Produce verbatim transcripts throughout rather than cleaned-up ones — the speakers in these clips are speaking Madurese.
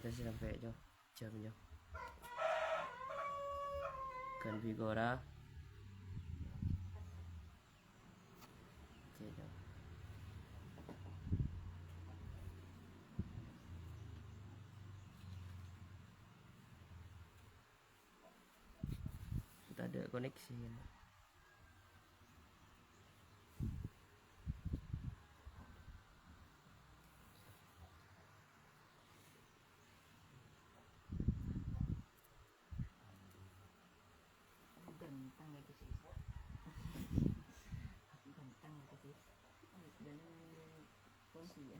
Terus sampai jam, jam jam. Kan bigora. Oke, jam. Tadâ' koneksi, ya. Ganteng ya, Sis. Ganteng ya, Sis. Dan kunci ya.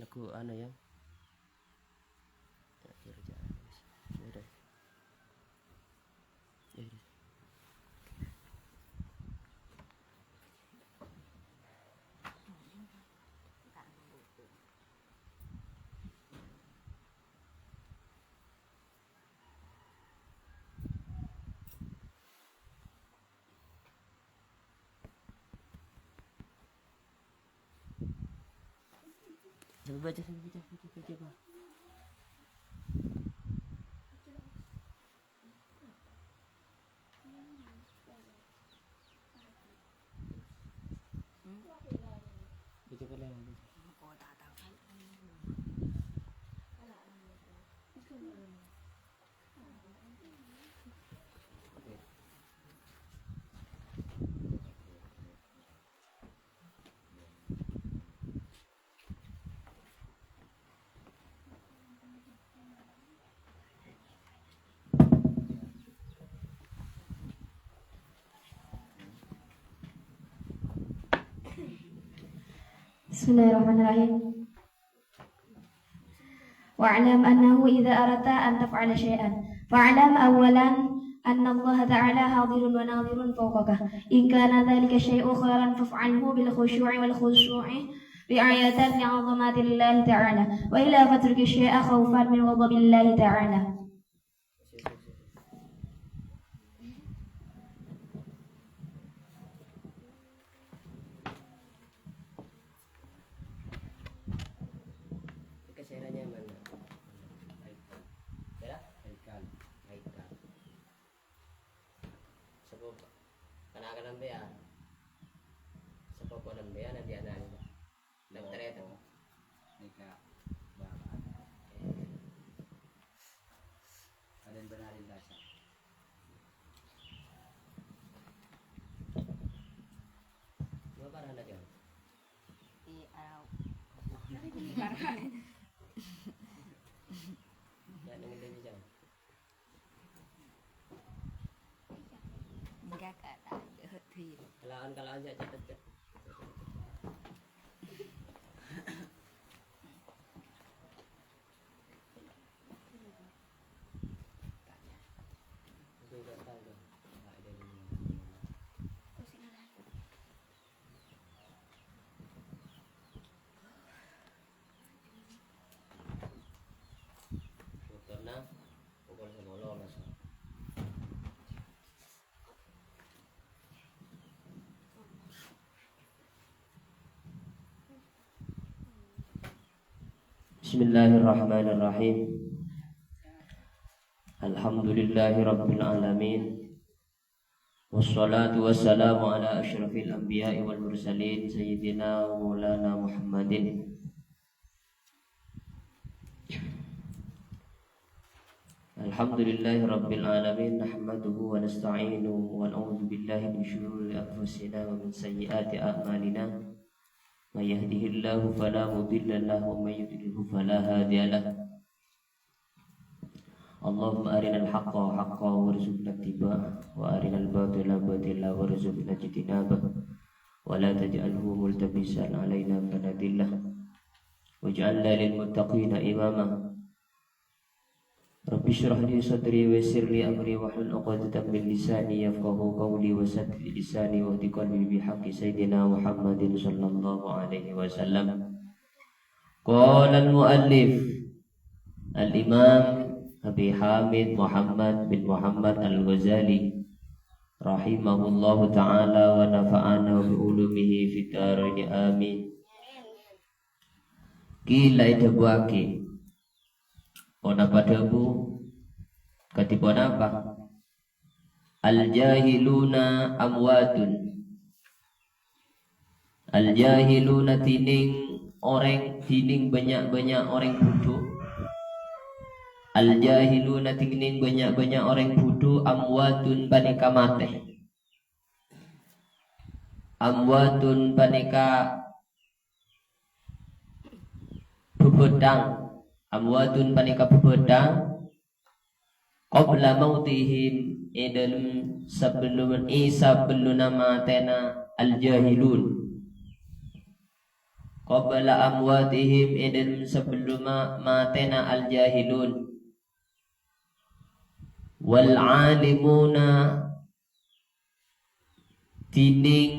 Lagu anu ya. Terakhir aja. Ya udah. Ya udah. Sambil baca, sambil baca, baca, baca, Pak. Baca kalian, baca. Bismillahirrahmanirrahim. واعلم أنه إذا أردت أن تفعل شيئا فاعلم أولا أن الله تعالى حاضر وناظر فوقك. إن كان ذلك الشيء خيرا فافعله بالخشوع والخضوع رعاية لعظمة الله تعالى، وإلا فاترك الشيء خوفا من غضب الله تعالى. Kèng sè ra nyaman. Haikal. Haikal. Haikal. Sapa kana'-kana' sampèyan? Sapa kana' sampèyan, ana'-ana'? Daftar itu. Nèka bapa'na. Adèn bân adèn rasa. Dua parah anak ya? Iya, au. Ya, neng Indonesia. Enggak, Kak, tak ada duit. Kalau-kalau aja cepet, Cak. Motorna pokol sapolo, Mas. Bismillahirrahmanirrahim. Alhamdulillahirabbil alamin. Wassalatu wassalamu ala asyrafil anbiya'i wal mursalin, sayyidina wa maulana Muhammadin. Alhamdulillahi rabbil alamin, nahmaduhu wa nasta'inuhu wa na'udzu billahi min syururi anfusina wa min sayyiati a'malina. May yahdihillahu fala mudilla lahu wa may yudlilhu fala hadiya lahu. Allahumma arinal haqqa haqqa warzuqna ittiba'a, wa arinal batila batila warzuqna ijtinaba, wa la taj'alhu multabisan alaina fanadilla, waj'alna lil muttaqina imama. Rabbi shrah li sadri wa yassir li amri wahlul 'uqdatam min lisani yafqahu qawli wasaddid lisani wahdi qalbi bihaqqi sayyidina Muhammadin sallallahu alaihi wasallam. Qala al-muallif al-Imam Abi Hamid Muhammad bin Muhammad Al-Ghazali rahimahullahu ta'ala wa nafa'ana bi ulumihi fid darain, amin. Qila, èdhâbuwâghi, ponapa dhâbu? Kadhi ponapa? Al-jahiluna amwatun. Al-jahiluna dhinèng orèng, dhinèng bânnya'-bânnya' orèng budhu. Al-jahiluna dhinèng bânnya'-bânnya' orèng budhu amwatun panèka matè. Amwatun panèka bhâbhâthang. Amwatun panèka bhâbhâthang. Qabla mautihim, è dhâlem sabellun, è sabellunna matèna al-jahilun. Qabla amwatihim, è dhâlem sabellunna matèna al-jahilun. Wal alimuna, dhinèng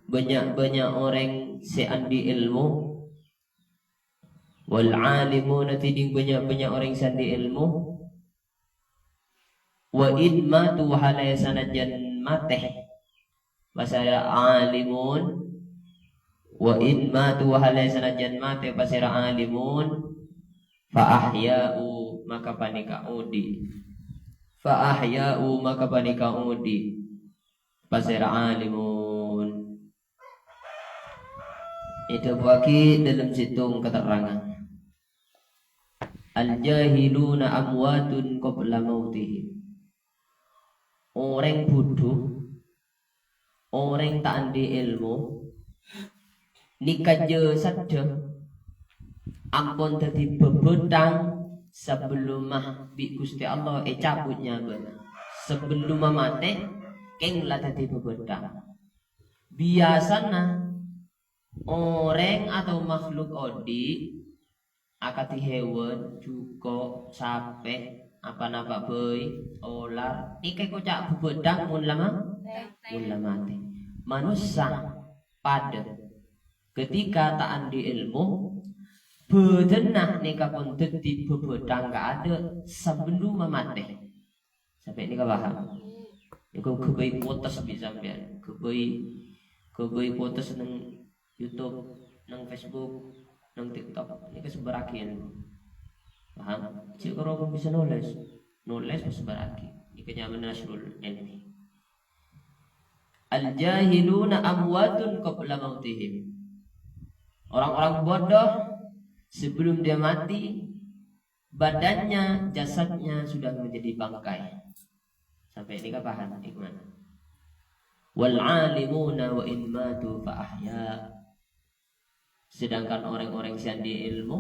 bânnya'-bânnya' orèng sè andi' èlmo. Wal alimuna, dhinèng bânnya'-bânnya' orèng sè andi' èlmo. Wa in matu, halè sanajjân matè. Pasèra alimun. Wa in matu, halè sanajjân matè pasèra alimun. Fa ahya'u, maka panèka odi'. Fa ahya'u, maka panèka odi'. Pasèra alimun. Èdhâbuwâghi dhâlem sèttong katerrangan. Al-jahiluna amwatun qabla mautihim. Orèng budhu, orèng ta' andi' èlmo, nèka jhâsadhâ ampon dhâddhi bhâbhâthang sabellunna bi' Ghustè Allah ècabut nyabâna. Sabellunna matè, kèng la dhâddhi bhâbhâthang. Biyasana orèng atau makhluk odi', akadhi hèwan, jhuko', sapè, apa-napa bhâi, olar, nèka èkoca' bhâbhâthang mon la ma-, mon la matè. Manossa padâ. Ketika ta' andi' èlmo, bhâdhânna nèka pon dhâddhi bhâbhâthang kaadâ' sabellunna matè. Sampè' nèka paham? Nèko ghâbây potes bi' sampèyan. Ghâbây, ghâbây potes neng YouTube, neng Facebook, neng TikTok. Nèka sebbhârraghi èlmo. Paham? Jhâ' karo bisa nolès. Nolès pas sebbhârraghi. Nèka nyamana nasyrul ilmi. Al-jahiluna amwatun qabla mautihim. Orang-orang bodoh sebelum dia mati, badannya, jasadnya sudah menjadi bangkai. Sampè' nèka paham, ikhwan? Wal alimuna wa in matu fa ahya. Sedangkan orang-orang sè andi' èlmo,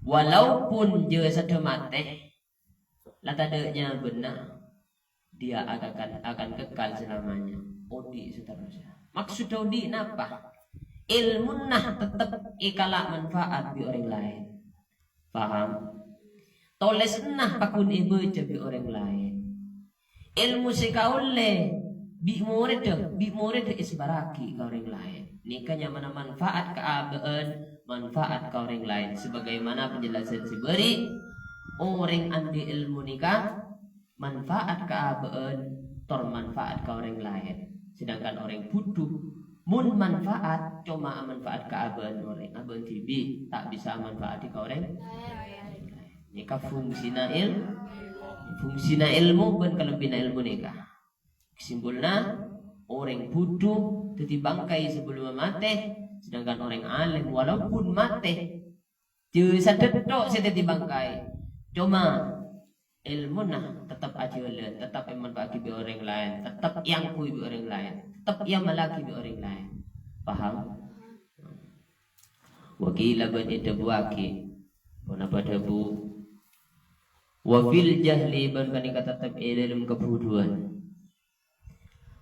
walaupun jhâsadhâ matè, la tadâ' nyabâna, dia akan, akan kekal selamanya, odi' seterusnya. Maksud odi' napa? Èlmona tettep èkala' manfaat bi' orèng laèn. Paham? Tolèsanna paggun èbâca bi' orèng laèn. Èlmo sè èkaollè bi' morèdda, bi' morèdda èsebbhârraghi ka orèng laèn. Nèka nyamana manfaat ka abâ'ân, manfaat ka orèng laèn. Sebagaimana penjelasan sè bâri', orèng andi' èlmo nèka manfaat ka abâ'ân, tor manfaat ka orèng laèn. Sedangkan orèng budhu, mon manfaat, coma amanfaat ka abâ'ân orèng, abâ'ân dhibi', ta' bisa amanfaati ka orèng laèn. Nèka fungsina èl-, fungsina èlmo bân kalebbiyânna èlmo nèka. Kesimpulna, orèng budhu dhâddhi bangkai sabellunna matè, sedangkan orèng alèm walaupun matè, jhâsadhâ tok sè dhâddhi bangkai. Coma èlmona tettep ajhâlân, tettep èmanfaataghi bi' orèng laèn, tettep èangghuy bi' orèng laèn, tettep èamallaghi bi' orèng laèn. Paham? Wa qila bân èdhâbuwâghi, ponapa dhâbu? Wa fil jahli bân panèka tettep è dhâlem kabhudhuwân.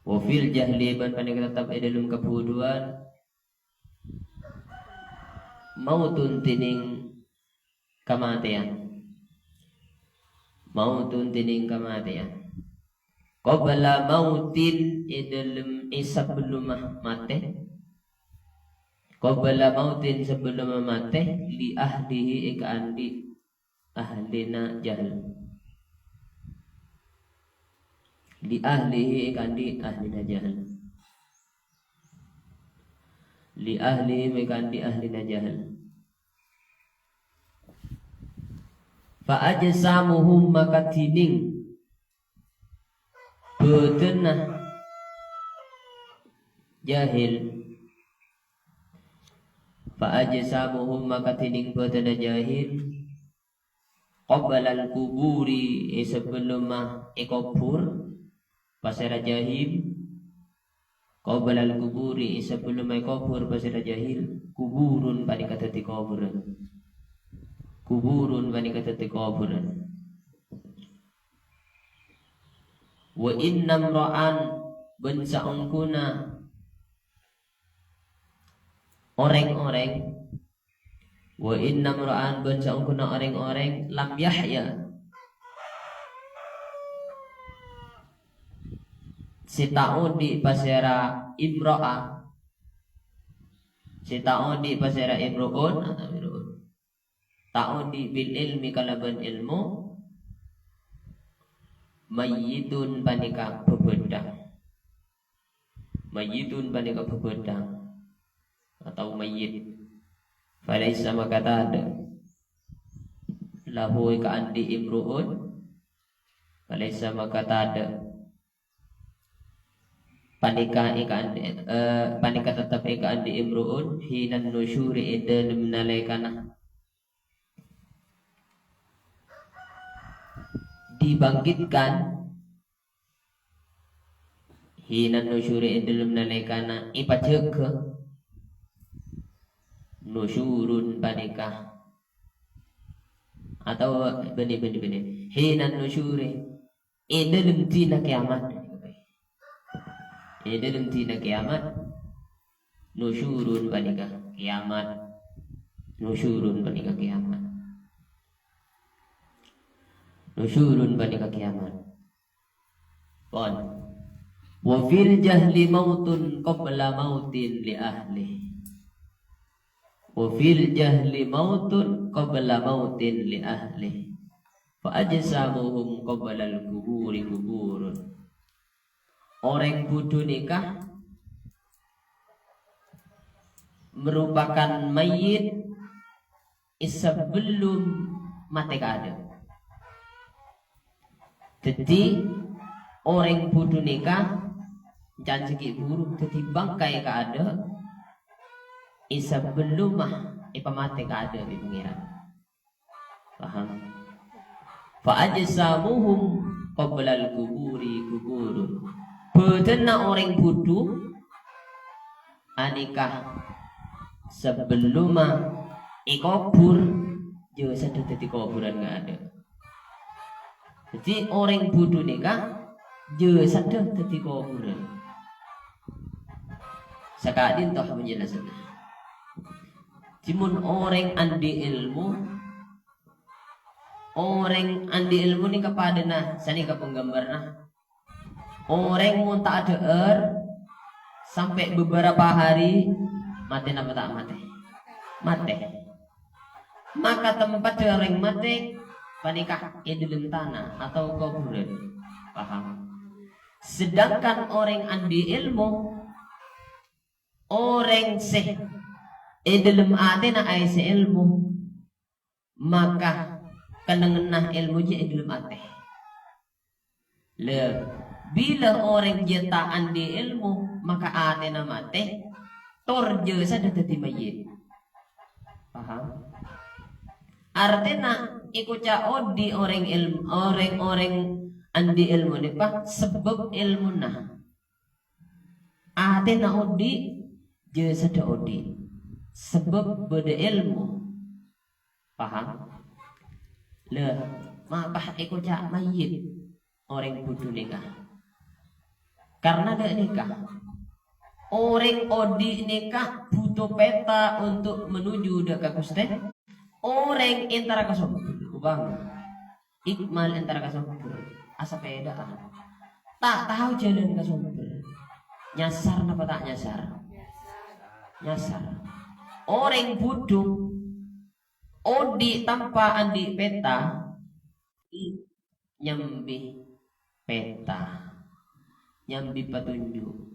Wa fil jahli bân panèka tettep è dhâlem kabhudhuwân. Mautun dhinèng kamatèyan. Mautun dhinèng kamatèyan. Qabla mautin, è dhâlem, è sabellumma matè. Qabla mautin, sabellumma matè, li ahlihi, è kaanḍi' ahlina jahil. Li ahlihi, è kaanḍi' ahlina jahil. Li ahlihi, è kaanḍi' ahlina jahil. Fa ajsamuhum, maka dhinèng bhâdhânna jahil. Fa ajsamuhum, maka dhinèng bhâdhânna jahil. Qablal quburi, è sabellumma èkobhur pasèra jahil. Qablal quburi, è sabellumma èkobhur pasèra jahil. Kuburun panèka dhâddhi kobhurân. Kuburun panèka dhâddhi kobhurân. Wa innamra'an, bân saongghuna orèng-orèng, wa innamra'an, bân saongghuna orèng-orèng, lam yahya, sè ta' oḍi' pasèra imra'a, sè ta' oḍi' pasèra imru'un, atau imru'un. Ta' oḍi' bil ilmi kalabân èlmo, mayyitun panèka bhâbhâḍhâng. Mayyitun panèka bhâbhâḍhâng atau mayyit. Falaisa maka taḍâ'. Lahu è kaanḍi' imru'un. Falaisa maka taḍâ'. Panèka è kaanḍi', eh, panèka tettep è kaanḍi' imru'un hinan nusyuri è ḍâlem nalèkana dibangkitkan, hinan nusyuri è ḍâlem nalèkana èpajâgâ, nusyurun panèka, atau bânnè, bânnè, bânnè, hinan nusyuri è ḍâlem dina kiamat. È ḍâlem dina kiamat, nusyurun panèka kiamat. Nusyurun panèka kiamat. Nusyurun panèka kiamat. Pon. Wa fil jahli mautun qabla mautin li ahli. Wa fil jahli mautun qabla mautin li ahli. Fa ajsamuhum qablal quburi quburun. Orèng budhu nèka merupakan mayyit è sabellum matè kaadâ'. Dhâddhi, orèng budhu nèka can sè ghi' bhuru dhâddhi bângkaè kaadâ' è sabellumma èpamatè kaadâ' bi' Pangèran. Paham? Fa ajsamuhum qablal quburi quburun. Bhâdhânna orèng budhu anèka sabellumma èkobhur, jasadda dhâddhi kobhurân kaadâ'. Dhâddhi, orèng budhu nèka jasadda dhâddhi kobhurân. Saka'ḍinto penjelasanna. Dhâddhi, mon orèng anḍi' èlmo, orèng anḍi' èlmo nèka paḍâna, sanèka panggambarra. Orèng mon ta' aḍhâ'âr sampè' beberapa hari, matè napa ta' matè? Matè. Maka tempat orèng matè panèka è ḍâlem tana atau kobhurân. Paham? Sedangkan orèng anḍi' èlmo, orèng sè è ḍâlem atèna aèssè èlmo, maka kennengnganna èlmo jiyâ è ḍâlem atè. Lè, bilâ orèng jiyâ ta' anḍi' èlmo, maka atèna matè, tor jasadda dhâddhi mayyit. Paham? Artèna, èkoca' oḍi' orèng èl-, orèng-orèng anḍi' èlmo nèka sabâb èlmona. Atèna oḍi', jasadda oḍi'. Sabâb bâḍâ èlmo. Paham? Lè, mapa èkoca' mayyit orèng budhu nèka? Karna ghânèka, orèng oḍi' nèka bhuto peta untuk menuju ḍâ' ka Ghustè. Orèng èntara ka sobbhu, obâng. Ikmal entara ka sobbher, asapèdaan. Ta' tao jhâlân ka sobbher. Nyasar napa ta' nyasar? Nyasar. Orèng budhu odi' tanpa andi' pèta, nyambi pèta, nyambi patunju'.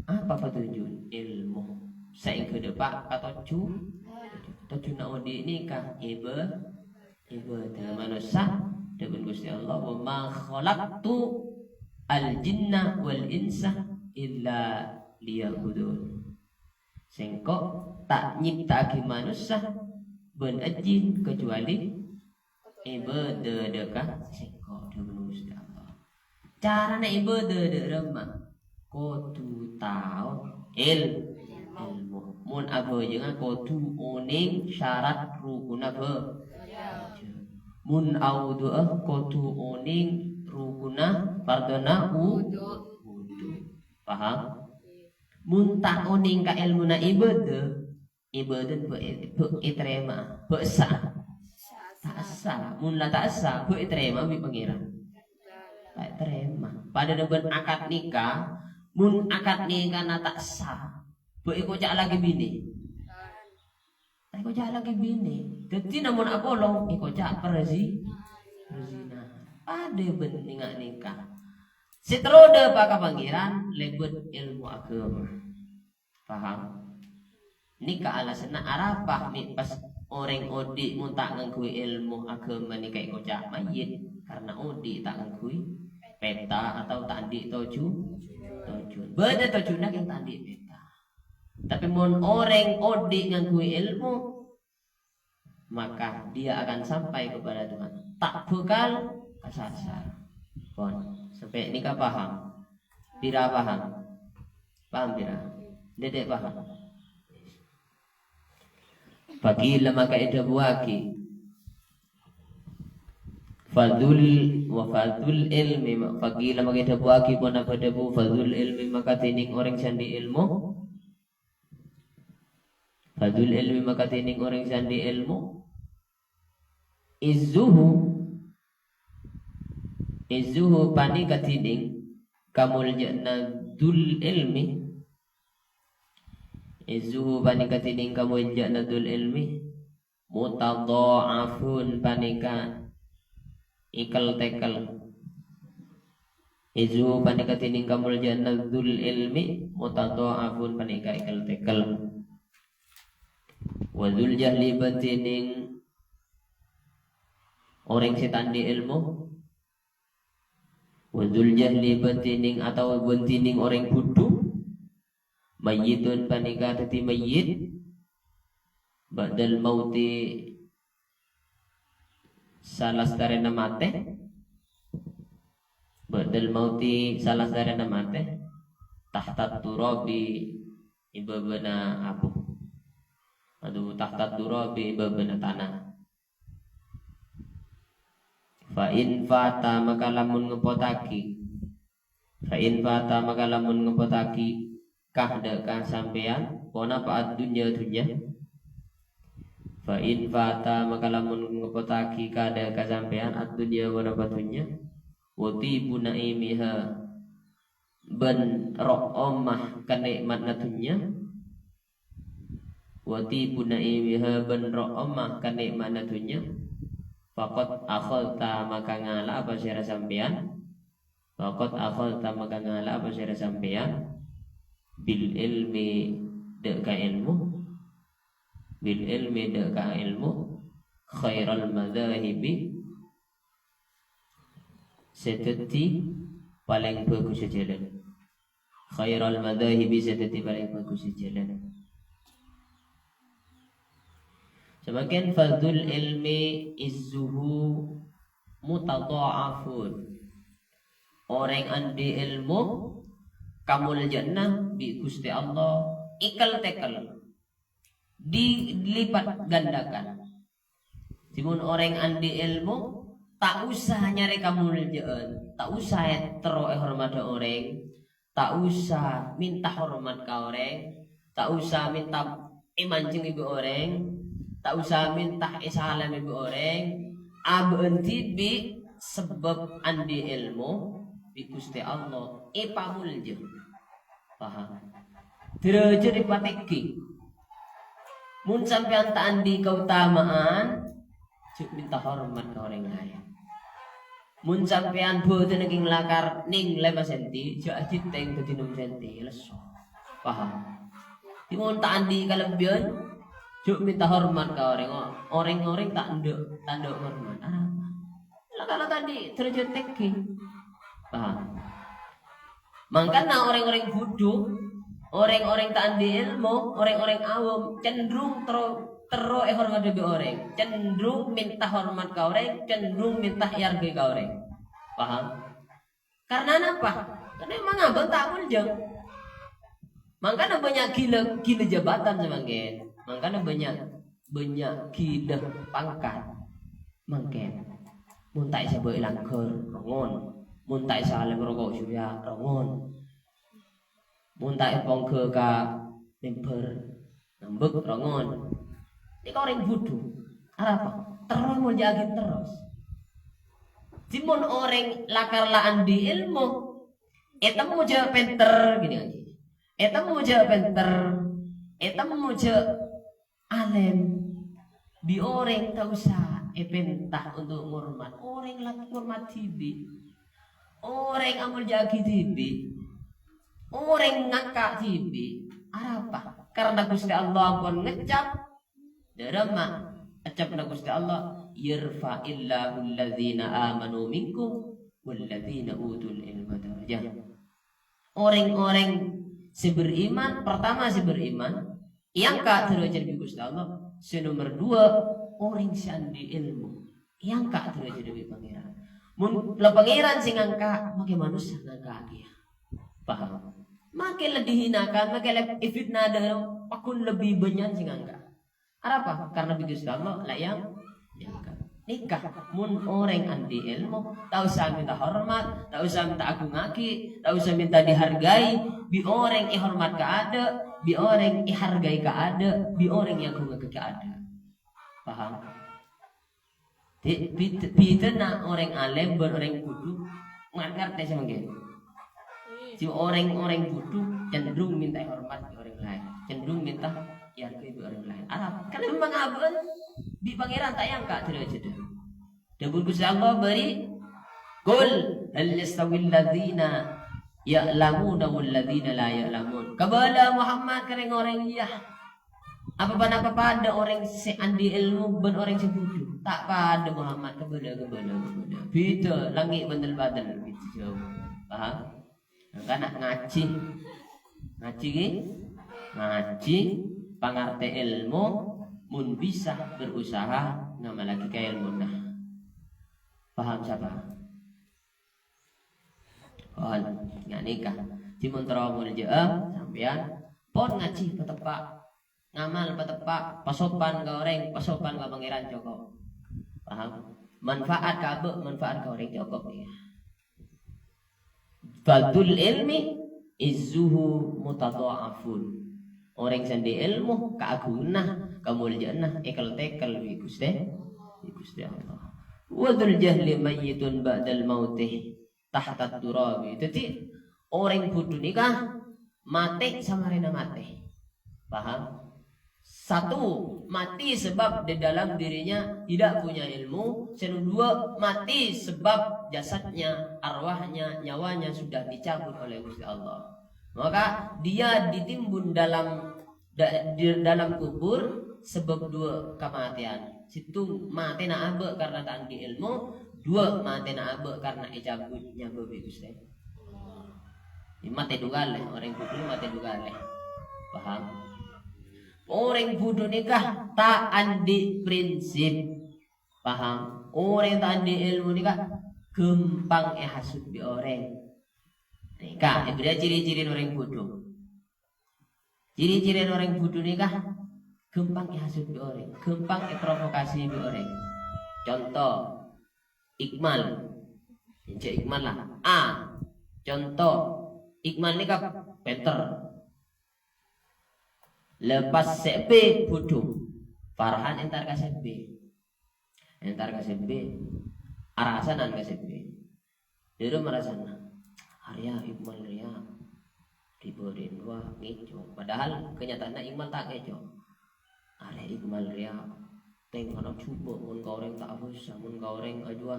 Apa patunju'? Èlmo. Saèngghâ dâpa' ka toju'. Tojjhuna odi' nèka iba-, ibadah. Manossa, dhâbuna Ghustè Allah, "Wa ma khalaqtu al jinna wal insa illa liya'budun." Sèngko' ta' nyèpta'aghi manossa bân ajin kacuali ibadah dâ' ka Sèngko', dhâbuna Ghustè Allah. Carana ibadah dâ' remma? Kodhu tao èl-, èlmo. Mon abhâjângnga kodhu onèng syarat rukunna bhâ-, mon audhu'a kodhu onèng rukunna fardhona u-, wudhu. Paham? Mon ta' onèng ka èlmona ibadah, ibadah bâ-, bâ' ètarèma, bâ' essa? Ta' essa. Mon la ta' essa, bâ' ètarèma bi' Pangèran? Ta' ètarèma. Padâna bân akad nikah, mon akad nikahna ta' essa, bâ' èkoca' lakè binè? Ta' èkoca' lakè binè. Dhâddhi, namong apolong, èkoca' perzi-, perzinahan. Padâ bân nènga' nikah. Sè terro dâpa' ka Pangèran, lèbât èlmo aghâma. Paham? Nèka alasanna arapa mè' pas orèng odi' mon ta' ngangghuy èlmo aghâma nèka èkoca' mayyit, karna odi' ta' ngangghuy pèta atau ta' andi' toju-, tojuan. Bâdâ tojuanna kèng ta' andi' pèta. Tapè mon orèng odi' ngangghuy èlmo, maka dia akan sampai kepada Tuhan. Ta' bhâkal kasasar. Pon, sampè' nèka paham? Pèra' paham? Paham pèra'? Dâdâ paham? Faqila maka èdhâbuwaghi, fadlul, wa fadlul ilmi, faqila maka èdhâbuwaghi ponapa dhâbu fadlul ilmi maka dhinèng orèng sè andi' èlmo. Fadlul ilmi maka dhinèng orèng sè andi' èlmo. Izzuhu, izzuhu panèka dhinèng kamoljâ'ânna dzul ilmi. Izzuhu panèka dhinèng kamoljâ'ânna dzul ilmi. Mutadha'afun panèka èkel-tèkel. Izzuhu panèka dhinèng kamoljâ'ânna dzul ilmi, mutadha'afun panèka èkel-tèkel. Wa dzul jahli bân dhinèng orèng sè ta' andi' èlmo. Wa dzul jahli bân dhinèng atawa bân dhinèng orèng budhu. Mayyitun panèka dhâddhi mayyit. Ba'dal mauti salastarèna matè. Ba'dal mauti salastarèna matè. Tahtat turabi è bâbâna abu. Adu, tahtat turabi è bâbâna tana. Fa in fata maka lamun ngepotaghi. Fa in fata maka lamun ngepotaghi ka dâ' ka sampèyan, ponapa ad-dunya dunnya? Fa in fata maka lamun ngepotaghi ka dâ' ka sampèyan ad-dunya ponapa dunnya? Wa tibu na'imiha bân ro'-omma kanè'matna dunnya. Wa tibu na'imiha bân ro'-omma kanè'matna dunnya. Faqad akhadta maka ngala'a pasèra sampèyan. Faqad akhadta maka ngala'a pasèra sampèyan. Bil ilmi dâ' ka èlmo. Bil ilmi dâ' ka èlmo. Khairal madzahibi sè dhâddhi palèng bhâghussâ jhâlân. Khairal madzahibi sè dhâddhi palèng bhâghussâ jhâlân. Samangkèn fadlul ilmi izzuhu mutadha'afun. Orèng andi' èlmo kamoljâ'ânna bi' Ghustè Allah èkel-tèkel. Dilipat gandakan. Dhimon orèng andi' èlmo, ta' osa nyarè kamoljâ'ân, ta' osa è-, terro èhormadhâ orèng, ta' osa mènta hormat ka orèng, ta' osa mènta èmanjheng bi' orèng, ta' osa mènta èsalamè bi' orèng, abâ'na dhibi' sabâb andi' èlmo bi' Ghustè Allah èpamolja. Paham? Dârâjhât èpatèngghi. Mon sampèyan ta' andi' kaotama'an, jhâ' mènta hormat ka orèng laèn. Mon sampèyan bhâdhânna kèng lakar nèng lèma senti, jhâ' ajhitèng dhâddhi nem senti, lesso. Paham? Mon ta' andi' kalebbiyân, jhâ' mènta hormat ka orèng. Orèng-orèng ta' endâ', ta' endâ' hormat. Arapa? La-, la-, la ta' andi' dârâjhât tèngghi. Paham? Mangkana orèng-orèng bhudhu, orèng-orèng ta' andi' èlmo, orèng-orèng awam cenderung terro, terro èhormadhi bi' orèng, cenderung mènta hormat ka orèng, cenderung mènta èargai ka orèng. Paham? Karna napa? Karna memang abâ' ta' molja. Mangkana bânnya' ghilâ, ghilâ jabatan samangkèn. Mangkana bânnya', bânnya' ghilâ pangkat. Mangkèn. Mon ta' èsabâ'i langghâr, rongon. Mon ta' èsalèm roko' jhuriyâ, rongon. Mon ta' èpongghâ ka mimbar, ngambek, rongon. Nèka orèng bhudhu. Arapa? Terro molja'aghi terros. Dhimèn orèng lakar la andi' èlmo, ètemmo jhâ' pènter, gini aja. Ètemmo jhâ' pènter, ètemmo jhâ' alèm. Bi' orèng ta' osa èpènta untuk ngormat. Orèng la ngormat dhibi'. Orèng amolja'aghi dhibi'. Orèng ngangka' dhibi'. Arapa? Karna Ghustè Allah ampon ngècap dârâmma, ècapna Ghustè Allah, "Yarfa'illahu alladzina amanu minkum walladzina utul ilma darajat." Orèng-orèng sè beriman, pertama sè beriman, èangka' dârâjhât bi' Ghustè Allah. Sè nomer duwâ', orèng sè andi' èlmo, èangka' dârâjhât bi' Pangèran. Mon la Pangèran sè ngangka', makè manossa ngangka' kèya. Paham? Makè la dihinakan, makè la èfitna dâ-, pagghun lebbi bânnya' sè ngangka'. Arapa? Karna bi' Ghustè Allah la èang-, èangka'. Nèka, mon orèng andi' èlmo, ta' osa mènta hormat, ta' osa mènta agungngaghi, ta' osa mènta dihargai, bi' orèng èhormat kaadâ', bi' orèng èhargai kaadâ', bi' orèng èagungngaghi kaadâ'. Paham? Di-, bid-, bidhâna orèng alèm bân orèng bhudhu, ngar-, ngartè samangkèn. Jhâ' orèng-orèng bhudhu cenderung mènta èhormat bi' orèng laèn, cenderung mènta èargai bi' orèng laèn. Arapa? Karna memang abâ' bi' Pangèran ta' èangka' dârâjhâddhâ. Dhâbuna Ghustè Allah bâri', "Qul hal yastawil ladzina ya'lamuna wal ladzina la ya'lamun." Kabâlâ Muhammad ka rèng-orèng, iyâ. Apa ponapa padâ orèng sè andi' èlmo bân orèng sè bhudhu? Ta' padâ, Muhammad, kabâlâ, kabâlâ, kabâlâ. Bhidhâ langngè' bân tèl-patèl, bhidhâ jhâu. Paham? Mangkana ngajhi. Ngajhi, ghi? Ngajhi, pangartè èlmo, mon bisa berusaha ngamallaghi kaèlmona. Paham sapa? Pon, nga' nèka. Dhimèn terro moljâ'â sampèyan, pon ngajhi pateppa', ngamal pateppa', pasopan ka orèng, pasopan ka Pangèran cokop. Paham? Manfaat ka abâ', manfaat ka orèng cokop, iyâ. Fadlul ilmi izzuhu mutadha'afun. Orèng sè andi' èlmo, kaagunganna, kamoljâ'ânna èkel-tèkel bi' Ghustè, bi' Ghustè Allah. Wa dzul jahli mayyitun ba'dal mauti tahtat turabi. Dhâddhi, orèng bhudhu nèka matè samarèna matè. Paham? Satu, mati sebab di dalam dirinya tidak punya ilmu. Sè nomer duwâ', mati sebab jasadnya, arwahnya, nyawanya sudah dicabut oleh Ghustè Allah. Maka dia ditimbun dalam da-, di dalam kubur sebab dua kematian. Sèttong matèna abâ' karena ta' andi' èlmo, dua matèna abâ' karena ècabut nyabâ bi' Ghustè. Matè du kalè, orèng bhudhu matè du kalè. Paham? Orèng bhudhu nèka ta' andi' prinsip. Paham? Orèng ta' andi' èlmo nèka ghâmpang èhasut bi' orèng. Nèka, èbârâ ciri-ciri orèng bhudhu. Ciri-ciri orèng bhudhu nèka ghâmpang èhasut bi' orèng, ghâmpang èprovokasi bi' orèng. Conto, Ikmal. Jhâ' Ikmal la. A. Conto, Ikmal nèka pènter. Lepas sè B bhudhu. Farhan entar ka sè B. Entar ka sè B. Arasanan ka sebbhina. Dâri marasana, "Arèya Ikmal rèya." Dhibâ rèn rowa ngèco'. Padahal kenyataanna Ikmal ta' ngèco'. "Arèya Ikmal rèya tèngkana jhubâ' mon ka orèng ta' abhâsa, mon ka orèng ajuwâ.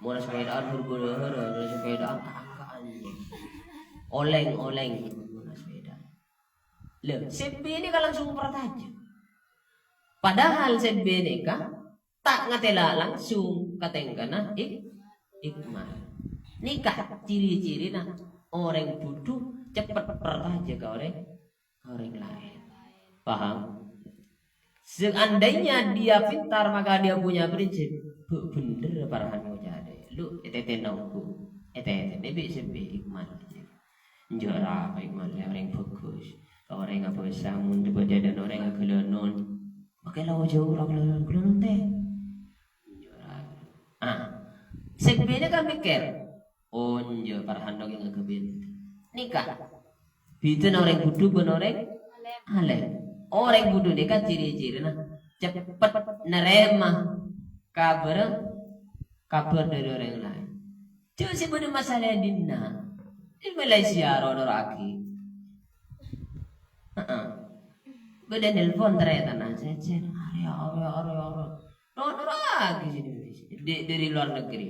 Mon sepèdaan buru-buru, mon sepèdaan ta' angka'an." Olèng-olèng mon sepèdaan. Lho, sebbhina kan langsung partajâ. Padahal sebbhina kan ta' ngatèla' langsung ka tèngkana Ik-, Ikmal. Nèka ciri-cirina orèng bhudhu cepet partajâ ka orèng, ka orèng laèn. Paham? Seandainya dia pintar, maka dia punya prinsip. Bu, bhender Farhan ngoca' dâ'. Lu ètètèna ongghu. Ètètèna bi' sebbhina Ikmal. Enjâ' ra, Ikmal rèya orèng bhâghus. Orèng abhâsa, mon dhibâ jhâjhân orèng aghâlânon. Makè la ojhâ ora ghâlânon-ghâlânon tè. Enjâ' ra. Ah, sebbhina kan mèkkèr, "Oh, enjâ' Farhan dâ' kèng aghâbây." Nèka. Bhidhâna orèng bhudhu bân orèng alèm. Orèng bhudhu nèka ciri-cirina cepet narèma kabhâr, kabhâr dâri orèng laèn. Jhâ' sè bâdâ masalah è dinna'. Di Malaysia ro-, noro'aghi. Heeh. Bâdâ nelpon tarètanna, "Cècèn, arèya, arèya, arèya, arèya." Ro-, noro'aghi sini, di, dari luar negeri.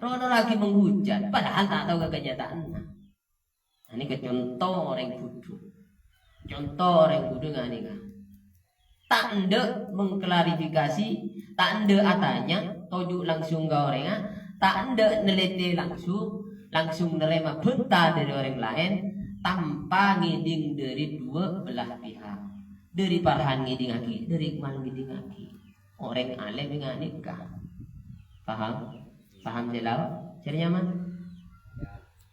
Ro-, noro'aghi menghujat, padahal ta' tao ka kenyataanna. Nah, nèka conto orèng bhudhu. Conto orèng bhudhu nganèka. Ta' endâ' mengklarifikasi, ta' endâ' atanya, toju' langsung ka orèngnga, ta' endâ' neliti langsung, langsung narèma bhânta dâri orèng laèn tanpa ngèdhing dâri duwâ' belah pihak. Dâri Farhan ngèdhingaghi, dâri Ikmal ngèdhingaghi. Orèng alèm nganèka. Paham? Paham sè lao? Sè nyamana?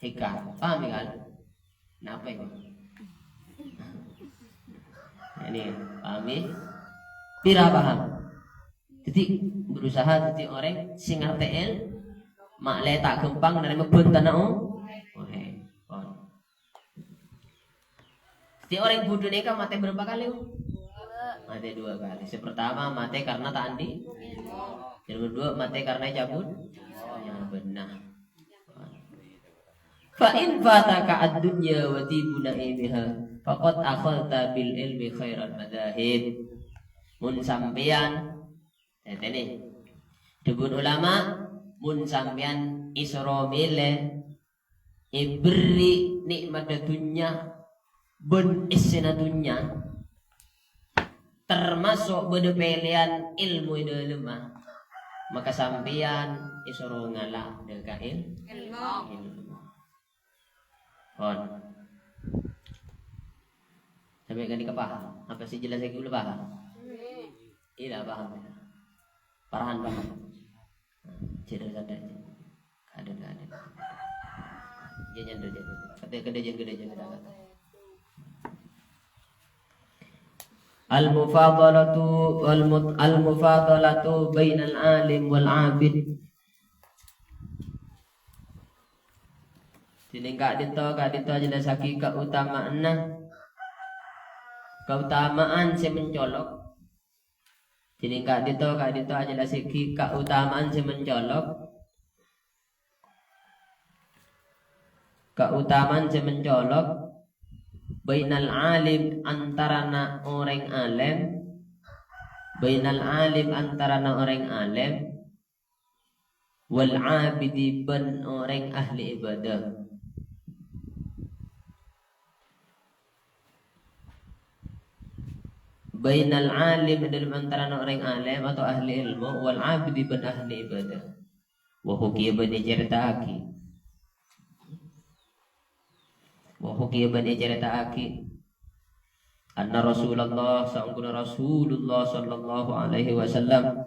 Eka, paham ya, kan? Napa itu? Ini, paham ya? Pira paham? Jadi, berusaha jadi orang sing ngerti el, mak le ta' gampang narèma bhântana, oh. Oke, pon. Jadi orang bhudhu nèka matè berapa kali, Bu? Matè dua kali. Yang pertama matè karena ta' andi'. Yang kedua matè karena cabut. Ya, benar. Fa in fataka ad-dunya wa tibu na'imiha, faqad akhadta bil ilmi khairal madzahib. Mun sampèyan, ètènè, dhâbuna ulama, mun sampèyan èsoro mèlè, èberri' nè'matta dhunnya bân essèna dhunnya, termasuk bâdâ pèlèyan ilmu è dâlemma, maka sampèyan èsoro ngala' dâ' ka il-, Ilmu. Ilmu. Pon. Sampè' ghânèka paham? Apa sè jelas lagi belum paham? Iya, paham. Farhan paham. Cedera sadar. Ada, ada. Dia nyandu, nyandu. Kata, kata, jangan, kata, jangan. Al-mufadalatu, al-mut-, al-mufadalatu bainal alim wal abid. Dhinèng ka'dinto, ka'dinto ajelassaghi kautamaanna, kautamaan sè mencolok. Dhinèng ka'dinto, ka'dinto ajelassaghi kautamaan sè mencolok. Kautamaan sè mencolok, bainal alim, antarana orèng alèm, bainal alim, antarana orèng alèm, wal abidi, bân orèng ahli ibadah. Bainal alim, è dâlem antarana orèng alèm atau ahli ilmu, wal abidi, bân ahli ibadah. Wa hukiya, bân ècarèta'aghi. Wa hukiya, bân ècarèta'aghi. Anna Rasulullah, saongghuna Rasulullah sallallahu alaihi wasallam,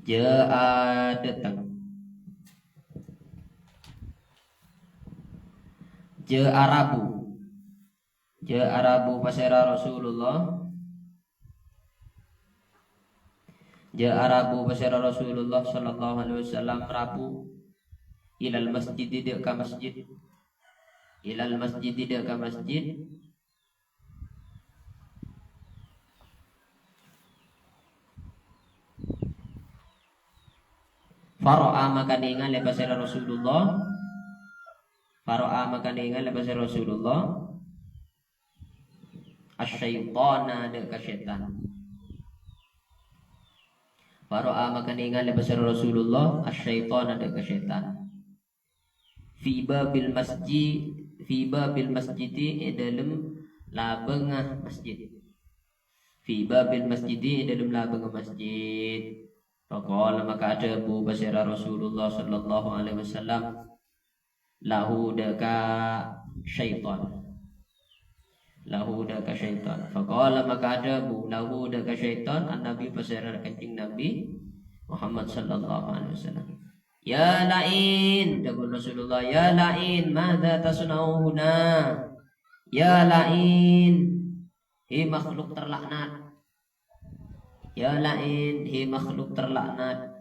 jâ' dâteng. Jâ' rabu. Jâ' rabu pasèra Rasulullah. Jâ' rabu pasèra Rasulullah sallallahu alaihi wasallam rabu ilal masjid, dâ' ka masjid. Ilal masjid, dâ' ka masjid. Fara'a maka nèngalè pasèra Rasulullah. Fara'a maka nèngalè pasèra Rasulullah. Asyaitona dâ' ka sètan. Fara'a maka nèngalè pasèra Rasulullah asyaitona dâ' ka sètan. Fi babil masjid, fi babil masjidi è dâlem labângnga masjid. Fi babil masjidi è dâlem labângnga masjid. Faqala maka adhâbu pasèra Rasulullah sallallahu alaihi wasallam lahu dâ' ka syaiton. Lahu dâ' ka syaiton. Faqala maka adhâbu lahu dâ' ka syaiton an-Nabi pasèra Kanjeng Nabi Muhammad sallallahu alaihi wasallam. "Ya la'in," dhâbu Rasulullah, "Ya la'in, madza tasna'u huna? Ya la'in, he makhluk terlaknat. Ya la'in, he makhluk terlaknat.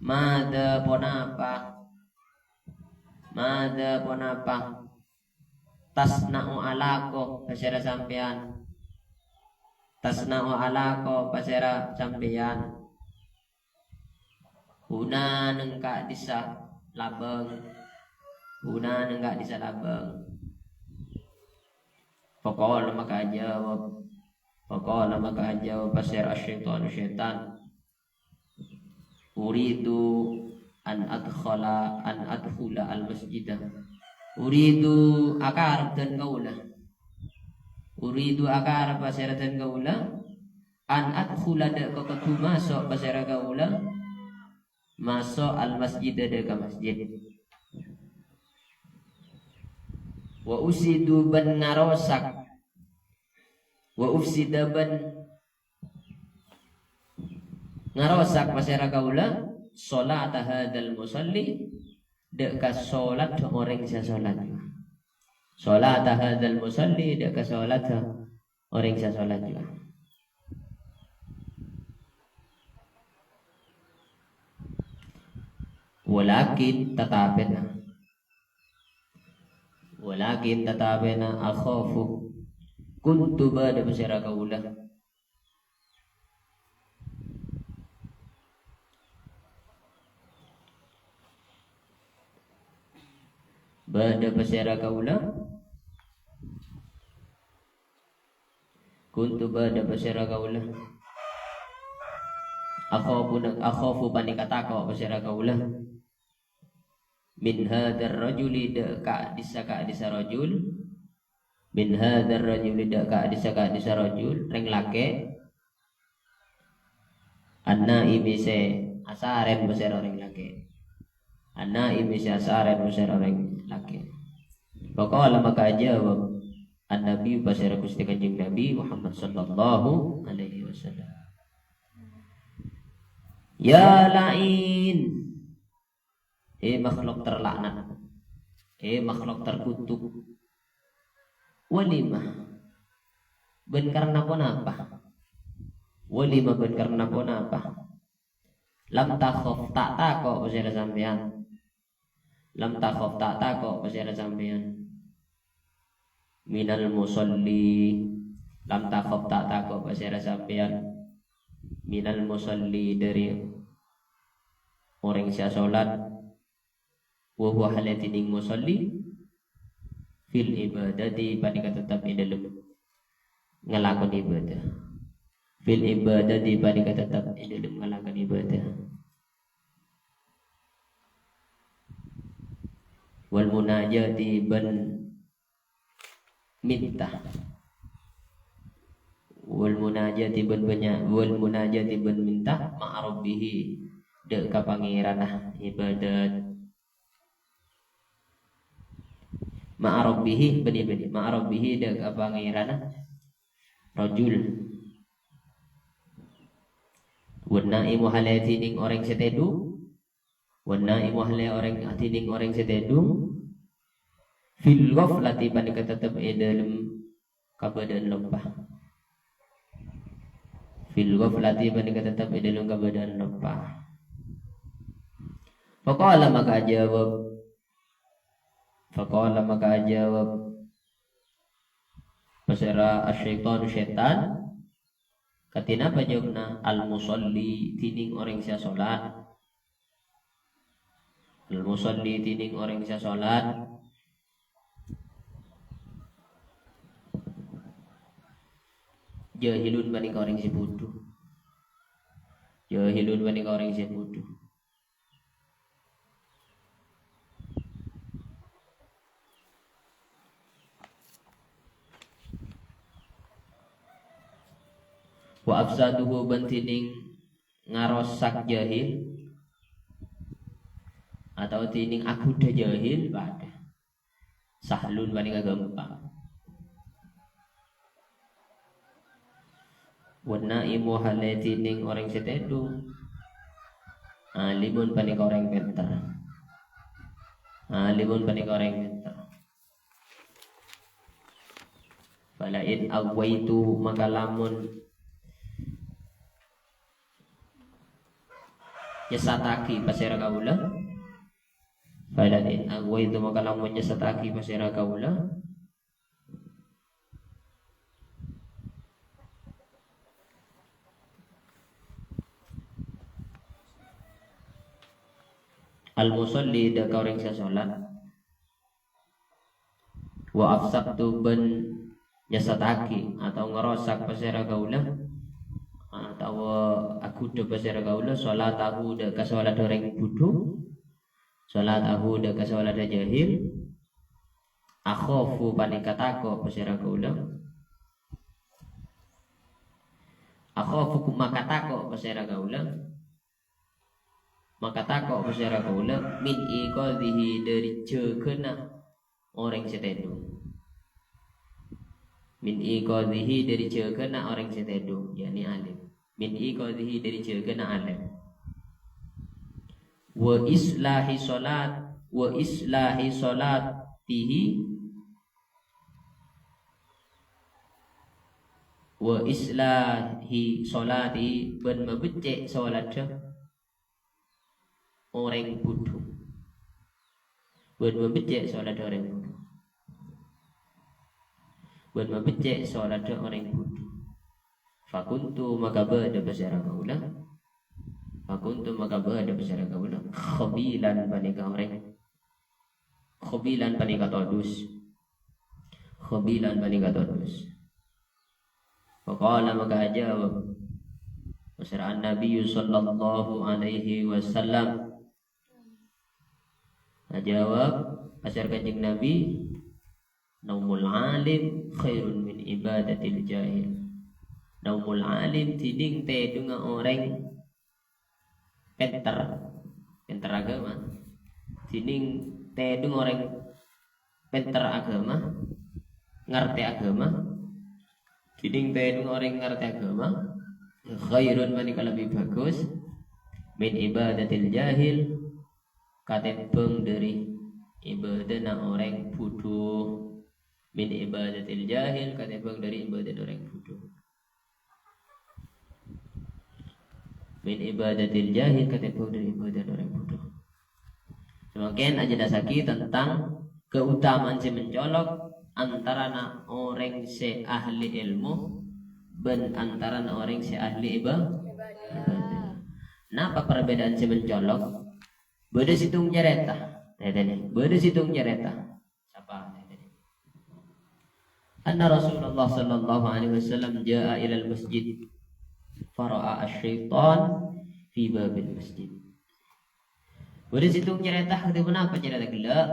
Madza ponapa? Madza ponapa? Tasna'u alako pasèra sampèyan. Tasna'u alako pasèra sampèyan. Huna neng ka'dissa labâng. Huna neng ka'dissa labâng." Faqala maka ajâwâb. Faqala maka ajâwâb pasèra asyaitonu sètan. "Uridu an adkhala, an adkhula al-masjida." Uridu, akarep dân kaulâ. Uridu, akarep pasèra dân kaulâ. An adkhula, dâ' ka kodhu maso' pasèra kaulâ. Maso' al-masjida, dâ' ka masjid. Wa usidu, bân ngarosak. Wa ufsida, bân ngarosak pasèra kaulâ, sholata hadzal musalli, dâ' ka sholat orèng sè sholat. Sholata hadzal musalli, dâ' ka sholat orèng sè sholat. Walakin, tatapèna. Walakin, tatapèna, akhafu. Kuntu, bâdâ pasèra kaulâ. Bâdâ pasèra kaulâ. Kuntu, bâdâ pasèra kaulâ. Akhafu, akhafu, panèka tako' pasèra kaulâ. Min hadzar rajuli, dâ' ka'dissa-ka'dissa rajul. Min hadzar rajuli, dâ' ka'dissa-ka'dissa rajul, rèng lakè'. An-naimi, sè asarèn pasèra orèng lakè'. An-naimi, sè asarèn pasèra orèng lakè'. Faqala, maka ajâwâb An-Nabi, pasèra Ghustè Kanjeng Nabi Muhammad sallallahu alaihi wasallam. Ya la'in. He makhluk terlaknat. He makhluk terkutuk. Walima? Bân karna ponapa? Walima bân karna ponapa? Lam takhaf, ta' tako' pasèra sampèyan. Lam takhaf, ta' tako' pasèra sampèyan. Minal musalli. Lam takhaf, ta' tako' pasèra sampèyan. Minal musalli, dâri orèng sè asolat. Wa huwa, halè dhinèng musalli, fil ibadati, panèka tettep è dâlem ngalakonè ibâdâ. Fil ibadati, panèka tettep è dâlem ngalakonè ibâdâ. Wal munajati, bân minta. Wal munajati, bân bânnya-, wal munajati, bân minta, ma'a rabbihi, dâ' ka Pangèranna, ibadat. Ma'a rabbihi, bânnè, bânnè, ma'a rabbihi, dâ' ka Pangèranna rajul. Wan na'imu, halè dhinèng orèng sè tèdung. Wan na'imu, halè orèng, dhinèng orèng sè tèdung. Fil ghaflati, panèka tettep è dâlem kabâdâ'ân lompa. Fil ghaflati, panèka tettep è dâlem kabâdâ'ân lompa. Faqala, maka ajâwâb. Faqala, maka ajâwâb. Pasèra asyaitonu sètan. Kadhi napa jâwâbbhâ? Al-musalli, dhinèng orèng sè asolat. Al-musalli, dhinèng orèng sè sholat. Jahilun, panèka orèng sè budhu. Jahilun, panèka orèng sè budhu. Wa afsaduhu, bân dhinèng ngarosak jahil, atau dhinèng aghudhâ jahil, padâ. Sahlun, panèka ghâmpang. Wa naimu, halè dhinèng orèng sè tèdung. Alimun, panèka orèng pènter. Alimun, panèka orèng pènter. Fala in aghwaitu, maka lamon nyesataghi pasèra kaulâ. Fala in aghwaitu, maka lamon nyesataghi pasèra kaulâ. Al-musalli, dâ' ka orèng sè sholat. Wa afsadtu, bân nyesataghi atau ngarosak pasèra kaulâ, atau aghudhâ pasèra kaulâ, sholatahu, dâ' ka sholat orèng budhu, sholatahu, dâ' ka sholat jahil. Akhafu, panèka tako' pasèra kaulâ. Akhafu, maka tako' pasèra kaulâ. Maka tako' pasèra kaulâ, min iqadhihi, dâri jâgâna orèng sè tèdung. Min iqadhihi, dâri jâgâna orèng sè tèdung, yakni alim. Min iqadhihi, dâri jâgâna alim. Wa islahi sholat, wa islahi sholatihi, wa islahi sholati, bân mabeccè' sholaddhâ orèng budhu. Bân mabeccè' sholaddhâ orèng budhu. Bân mabeccè' sholaddhâ orèng budhu. Fakuntu, maka bâdâ pasèra kaulâ. Fakuntu, maka bâdâ pasèra kaulâ. Khabilan, panèka orèng. Khabilan, panèka todus. Khabilan, panèka todus. Faqala, maka ajâwâb pasèra An-Nabiyyu sallallahu alaihi wasallam. Ajâwâb pasèra Kanjeng Nabi, "Naumul alim khairun min ibadatil jahil." Naumul alim, dhinèng tèdungnga orèng pènter, pènter aghâma. Dhinèng tèdung orèng pènter aghâma, ngartè aghâma. Dhinèng tèdung orèng ngartè aghâma, khairun, panèka lebbi bhâghus, min ibadatil jahil, katèmbhâng dâri ibâdâna orèng budhu. Min ibadatil jahil, katèmbhâng dâri ibâdâna orèng budhu. Min ibadatil jahil, katèmbhâng dâri ibâdâna orèng budhu. Samangkèn ajelassaghi tentang keutamaan sè mencolok antarana orèng sè ahli èlmo bân antarana orèng sè ahli iba-, ibadah. Napa perbedaan sè mencolok? Bâdâ sèttong carèta. Nètènè, bâdâ sèttong carèta. Sapa? Anna Rasulullah sallallahu alaihi wasallam jaa ilal masjid, fara'a asy-syaitan fi babil masjid. Bâdâ sèttong carèta, kadhi ponapa carèta ghellâ'?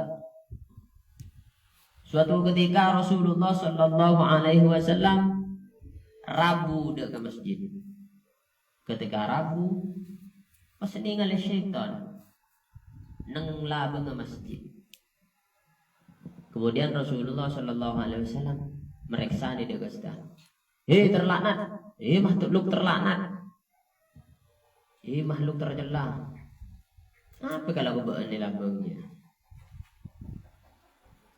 Suatu ketika Rasulullah sallallahu alaihi wasallam rabu dâ' ka masjid. Ketika rabu, pas nèngalè syaitan neng labângnga masjid. Kemudian Rasulullah sallallahu alaihi wasallam marèksanè dâ' ka sètan. "He, terlaknat! He, makhluk terlaknat! He, makhluk tercela! Apa kalako bâ'na è labângnga?"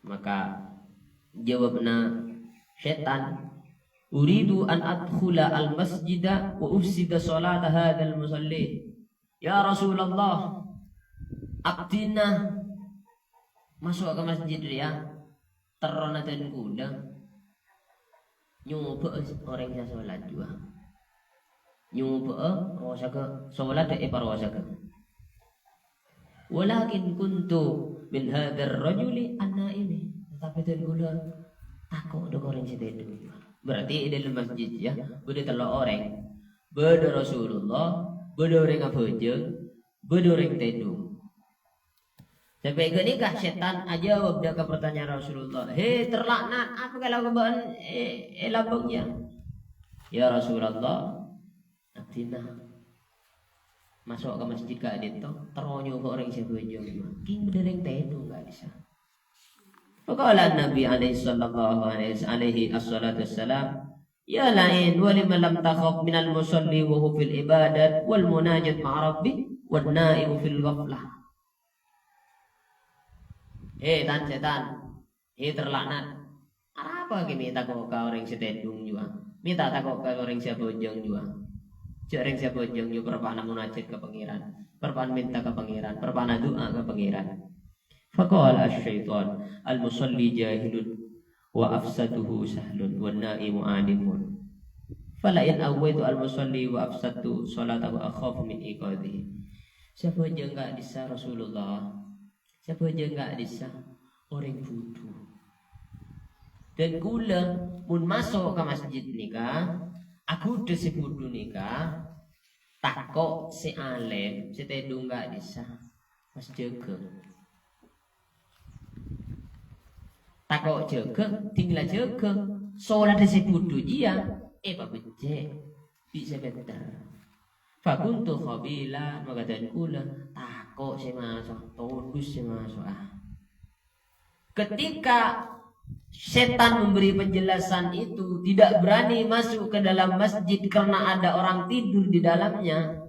Maka jâwâbbhâ sètan, "Uridu an adkhula al-masjida wa ufsida sholata hadzal musalli." "Ya Rasulullah, abdhina maso' ka masjid rèya, terrona dân kaulâ nyobâ'â orèng sè sholat jhuwa. Nyobâ'â rosaghâ, sholat èparosaghâ." "Walakin kuntu min hadzar rajuli an-naimi." Tetapi dhân kaulâ tako' dâ' orèng sè tèdung. Berarti è dâlem masjid, ya, bâdâ tello' orèng. Bâdâ Rasulullah, bâdâ orèng abhâjâng, bâdâ orèng tèdung. Sampè' ghânèka sètan ajâwâb dâ' ka partanyaan Rasulullah, "He, terlaknat, apa kalako bâ'ân è, è lambâng, ya?" "Ya Rasulullah, abdhina maso' ka masjid ka'dinto, terro nyoba orèng sè abhâjâng, kèng bâdâ orèng tèdung ka'dissa'." Faqala Nabi alaihi sallallahu alaihi, alaihi assalatu wassalam, "Ya la'in, wa lima lam takhaf minal musalli wa huwa fil ibadat wal munajat ma'a rabbih wan naimu fil ghaflah." He, tan-sètan. He, terlaknat. Arapa ghi' mè' tako' ka orèng sè tèdung jhuwa? Mè' ta' tako' ka orèng sè abhâjâng jhuwa? Jhâ' orèng sè abhâjâng jhuwa parappa'na munajat ka Pangèran, parappa'na mènta ka Pangèran, parappa'na du'a ka Pangèran. Faqala asy-syaitan, "Al-musalli jahilun wa afsaduhu sahlun wan naimu alimun. Fala in awwaitu al-musalli wa afsadtu sholatahu akhafu min iqadhihi." Sè abhâjâng ka'dissa' Rasulullah. Sè abhâjâng ka'dissa' orèng budhu. Dhân kaulâ mon maso' ka masjid nèka, aghudhâ sè budhu nèka, tako' sè alèm, sè tèdung ka'dissa' pas jâgâ. Tako' jâgâ, ding la jâgâ. Solat sè budhu jiyâ èpabhecce' bi' sè pènter. Fakuntu khabilan, maka dhân kaulâ tako' sè maso', todus sè maso'a. Ketika setan memberi penjelasan itu, tidak berani masuk ke dalam masjid karena ada orang tidur di dalamnya,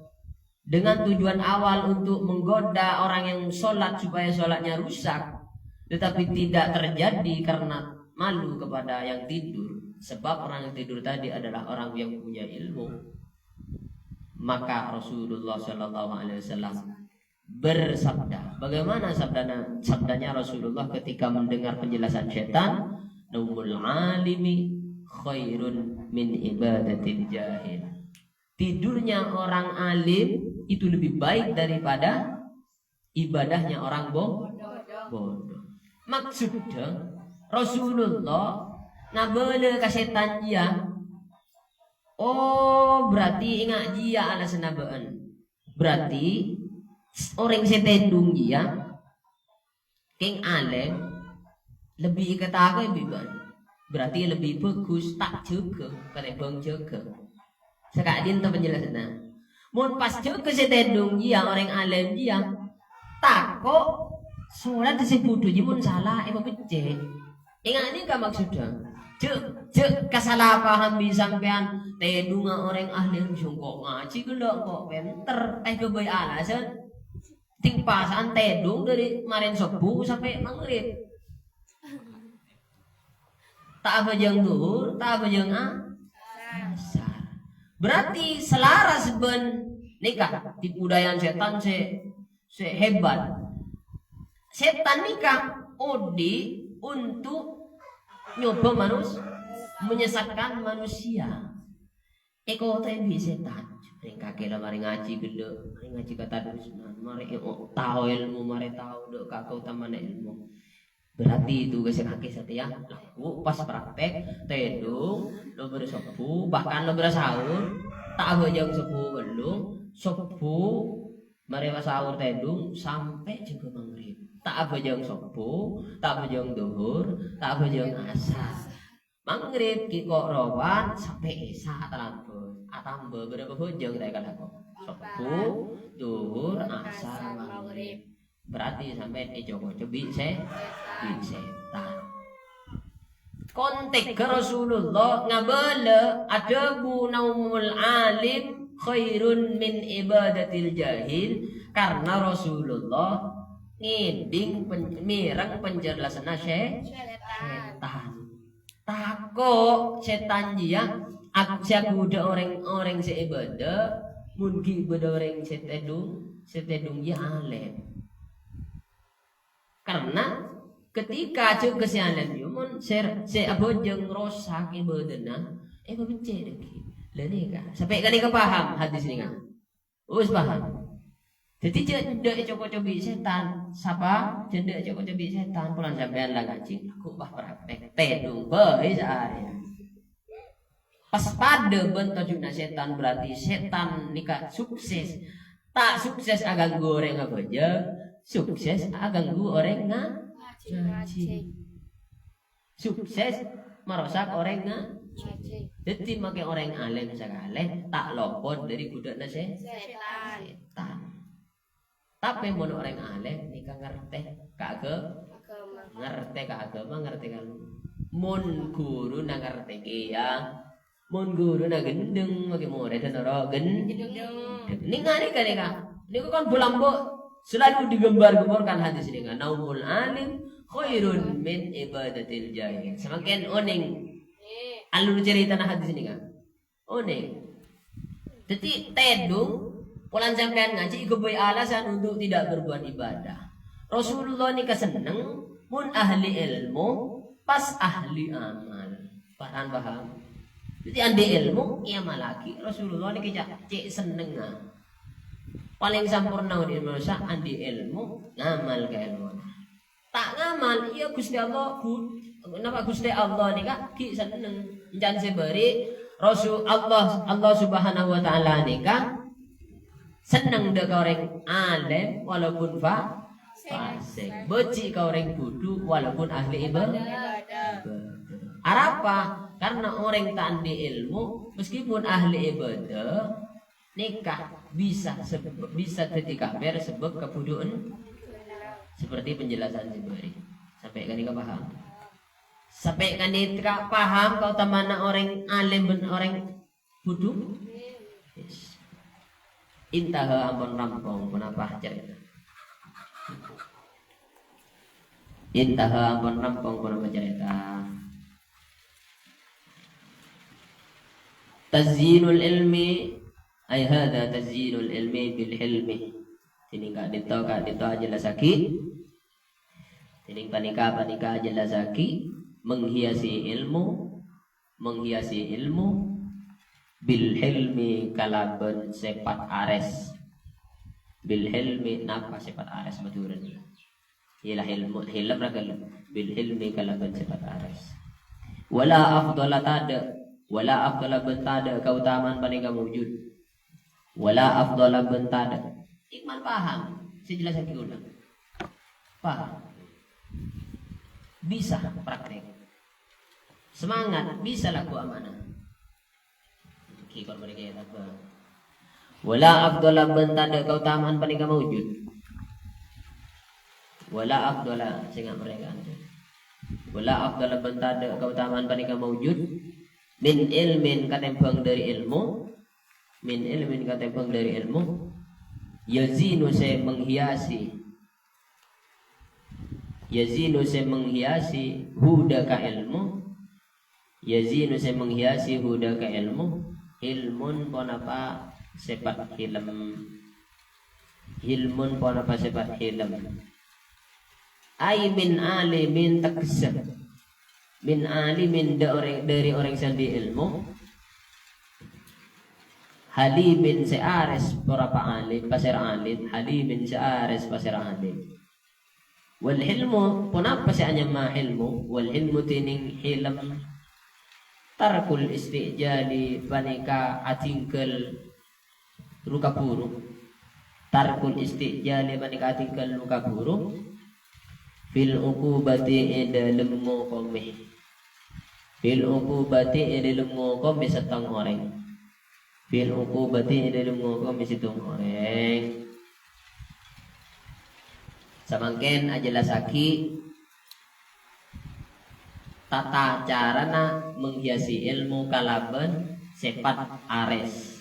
dengan tujuan awal untuk menggoda orang yang sholat supaya sholatnya rusak, tetapi tidak terjadi karena malu kepada yang tidur, sebab orang yang tidur tadi adalah orang yang punya ilmu. Maka Rasulullah Shallallahu Alaihi Wasallam bersabda, bagaimana sabdana, sabdanya Rasulullah ketika mendengar penjelasan setan, "Naumul alimi khairun min ibadatil jahil." Tidurnya orang alim itu lebih baik daripada ibadahnya orang bo-, bodoh. Maksudnya, Rasulullah ngabâlâ ka setan jiyâ. Oh, berarti enga' jiyâ alasanna bâ'ân. Berarti orèng sè tèdung jiyâ kèng alèm, lebbi èkatako'è bi' bâ'ân. Berarti lebbi bhâghus ta' jâgâ katèmbhâng jâgâ. Saka'dinto penjelasanna. Mon pas jâgâ sè tèdung jiyâ, orèng alèm jiyâ, tako' solat sè budhu jiyâ mon sala èpabhecce'. Enga' nèka maksodda. Jhâ', jhâ' kasalapaham bi' sampèyan, tèdungnga orèng alèm sè engko' ngajhi ghellâ' engko' pènter, èghâbây alasan. Tèng pasa'an tèdung dâri marèn sobbhu sampè' maghrib. Ta' abhâjâng dhuhur, ta' abhâjâng a-, asar. Berarti selaras bân nèka, tipu dayana setan sè, sè hebat. Setan nèka odi' untuk nyoba manus-, menyesatkan manusia. Èkoto'è bi' setan. Rèng kakè la marè ngajhi ghellâ', marè ngajhi ka Tad Usman, marè è-, o-, tao èlmo, marè tao dâ' ka kaotamana èlmo. Berarti tugas kakè satèya, lagghu' pas praktek, tèdung, lobâr sobbhu, bahkan lobâr sahur, ta' abhâjâng sobbhu bellung, sobbhu, marè pas sahur tèdung, sampè' jâgâ maghrib. Ta' abhâjâng sobbhu, ta' abhâjâng dhuhur, ta' abhâjâng asar. Maghrib ghi' ko' rowan sampè' isya talambât. Atambâ bârâmpa bhâjâng ta' èkalako? Sobbhu, dhuhur, asar, maghrib. Berarti sampèyan èco-koco bi' sè-, bi' setan. Kontèk Rasulullah ngabâlâ adhâbu naumul alim khairun min ibadatil jahil, karena Rasulullah ngèdhing pen-, mèreng penjelasanna sè-, setan. Tako' setan jiyâ, ak-, sè aghudhâ orèng, orèng sè ibâdâ, mon ghi' bâdâ orèng sè tèdung, sè tèdung jiyâ alèm. Karena ketika jâgâ sè alèm jiyâ, mon sè, sè abhâjâng rosak ibâdâna, èpabhecce' dhâggi'. La nèka, sampè' ghânèka paham hadis nèka? Wis paham? Dhâddhi jhâ' endâ' èco-koco bi' sètan. Sapa? Jhâ' endâ' èco-koco bi' sètan. Polana sampèyan la ngajhi, aku pas praktek. Tèdung bhâi saarè. Pas padâ bân tojjhuna sètan, berarti sètan nèka sukses. Ta' sukses aghânggu orèng abhâjâng, sukses aghânggu orèng nga-, ngajhi. Sukses marosak orèng nga-, ngajhi. Dhâddhi, makè orèng alèm sakalè ta' lopot dâri ghudhâ'na sè-, sètan. Tapè mon orèng alèm nèka ngartè ka agâ-, Agama. Ngartè ka agama, ngartè ka, mon ghuruna ngartè kèya, mon ghuruna ghendheng, makè morèdda noro' ghen-, Ghendheng. Nèng ngarè ka nèka. Nèko kan bu-lambu selalu digembar-gemborkan hadis nèka. "Naumul alim khairun min ibadatil jahil." Samangkèn onèng Eh. alur caritana hadis nèka. Onèng. Dhâddhi, tèdung, polana sampèyan ngajhi èghâbây alasan untuk tidak berbuat ibadah. Rasulullah nèka senneng mon ahli èlmo, pas ahli amal. Paham, paham? Dhâddhi, andi' èlmo, èamalaghi. Rasulullah nèka ca-, cè' sennengnga. Palèng samporna odi' manossa andi' èlmo, ngamal ka èlmona. Ta' ngamal, iyâ Ghustè Allah, Gu-, napa Ghustè Allah nèka ghi' senneng. Èncan sè bâri', Rasul Allah, Allah Subhanahu wa Ta'ala nèka senneng dâ' ka orèng alèm walaupun fa-, fasik. Bâji' ka orèng bhudhu walaupun ahli iba-, ibadah. Arapa? Karena orèng ta' andi' èlmo, meskipun ahli ibadah, nèka bisa seb-, bisa dhâddhi kafir sabâb kabhudhu'ân. Seperti penjelasan sè bâri'. Sampè' ka nèka paham? Sampè' ka nèka paham kaotamana orèng alèm bân orèng bhudhu? Yes. Intaha ampon rampong, ponapa carèta? Intaha ampon rampong, ponapa carèta? Tazyinul ilmi, ay hadza tazyinul ilmi bil hilmi. Dhinèng ka'dinto, ka'dinto ajellasaghi. Dhinèng panèka, panèka ajellasaghi menghiasi ilmu, menghiasi ilmu bil hilmi kalabân sèpat arès. Bil hilmi, napa sèpat arès Madhurâna? Iyâlah ilmu, hilm ra ghâllu. Bil hilmi kalabân sèpat arès. Wala afdhala tadâ', wala afdhala bân tadâ' kautamaan panèka maujud. Wala afdhala bân tadâ'. Hikmat paham, sè jelas lagi ulang. Paham. Bisa praktek. Semangat, bisa laku amanah. Ki kon mereka ya, apa? Wala afdhala bân tadâ' kautamaan panèka maujud. Wala afdhala, sènga' mereka. Wala afdhala bân tadâ' kautamaan panèka maujud. Min ilmin katèmbhâng dâri ilmu. Min ilmin katèmbhâng dâri ilmu. Yazinu sè menghiasi. Yazinu sè menghiasi huda ka ilmu. Yazinu sè menghiasi huda ka ilmu. Hilmun ponapa sèpat hilm. Hilmun ponapa sèpat hilm. Ai min alimin tegessa. Min alimin dâ-, orèng, dâri orèng sè andi' ilmu. Halimin sè arès ponapa alim, pasèra alim. Halimin sè arès pasèra alim. Wal hilmu, ponapa sè anyama hilmu? Wal hilmu dhinèng hilm. Tarkul istijali panèka adhinggal ru-kabhuru. Tarkul istijali panèka adhinggal ru-kabhuru. Fil uqubati è dâlem ngokomè. Fil uqubati è dâlem ngokomè sèttong orèng. Fil uqubati è dâlem ngokomè sèttong orèng. Samangkèn ajellasaghi tata carana menghiasi ilmu kalabân sèpat arès.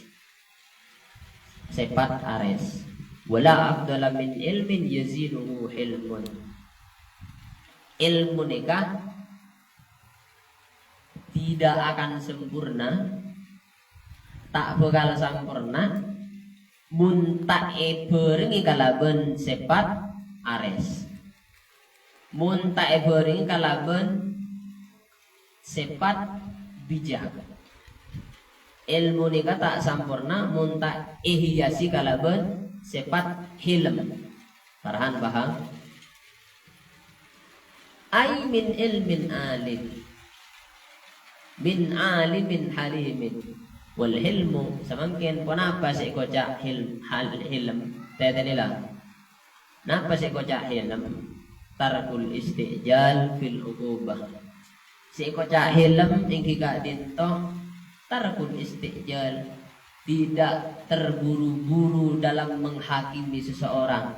Sèpat arès. Wala afdhala min ilmin yazinuhu hilmun. Ilmu nèka tidak akan sempurna, ta' bhâkal samporna, mon ta' èbhârengngè kalabân sèpat arès. Mon ta' èbhârengngè kalabân sèpat bijak. Ilmu nèka ta' samporna mon ta' èhiasi kalabân Sèpat hilem. Parahan paham? Ai min ilmin alim. Min alimin halimin. Wal hilmu, samangkèn ponapa sè èkoca' hil-, hal-, hilem? Tètènè la. Napa sè èkoca' hilem? Tarkul istijal fil uqubah. Sè èkoca' hilem èngghi ka'dinto tarkul istijal, tidak terburu-buru dalam menghakimi seseorang.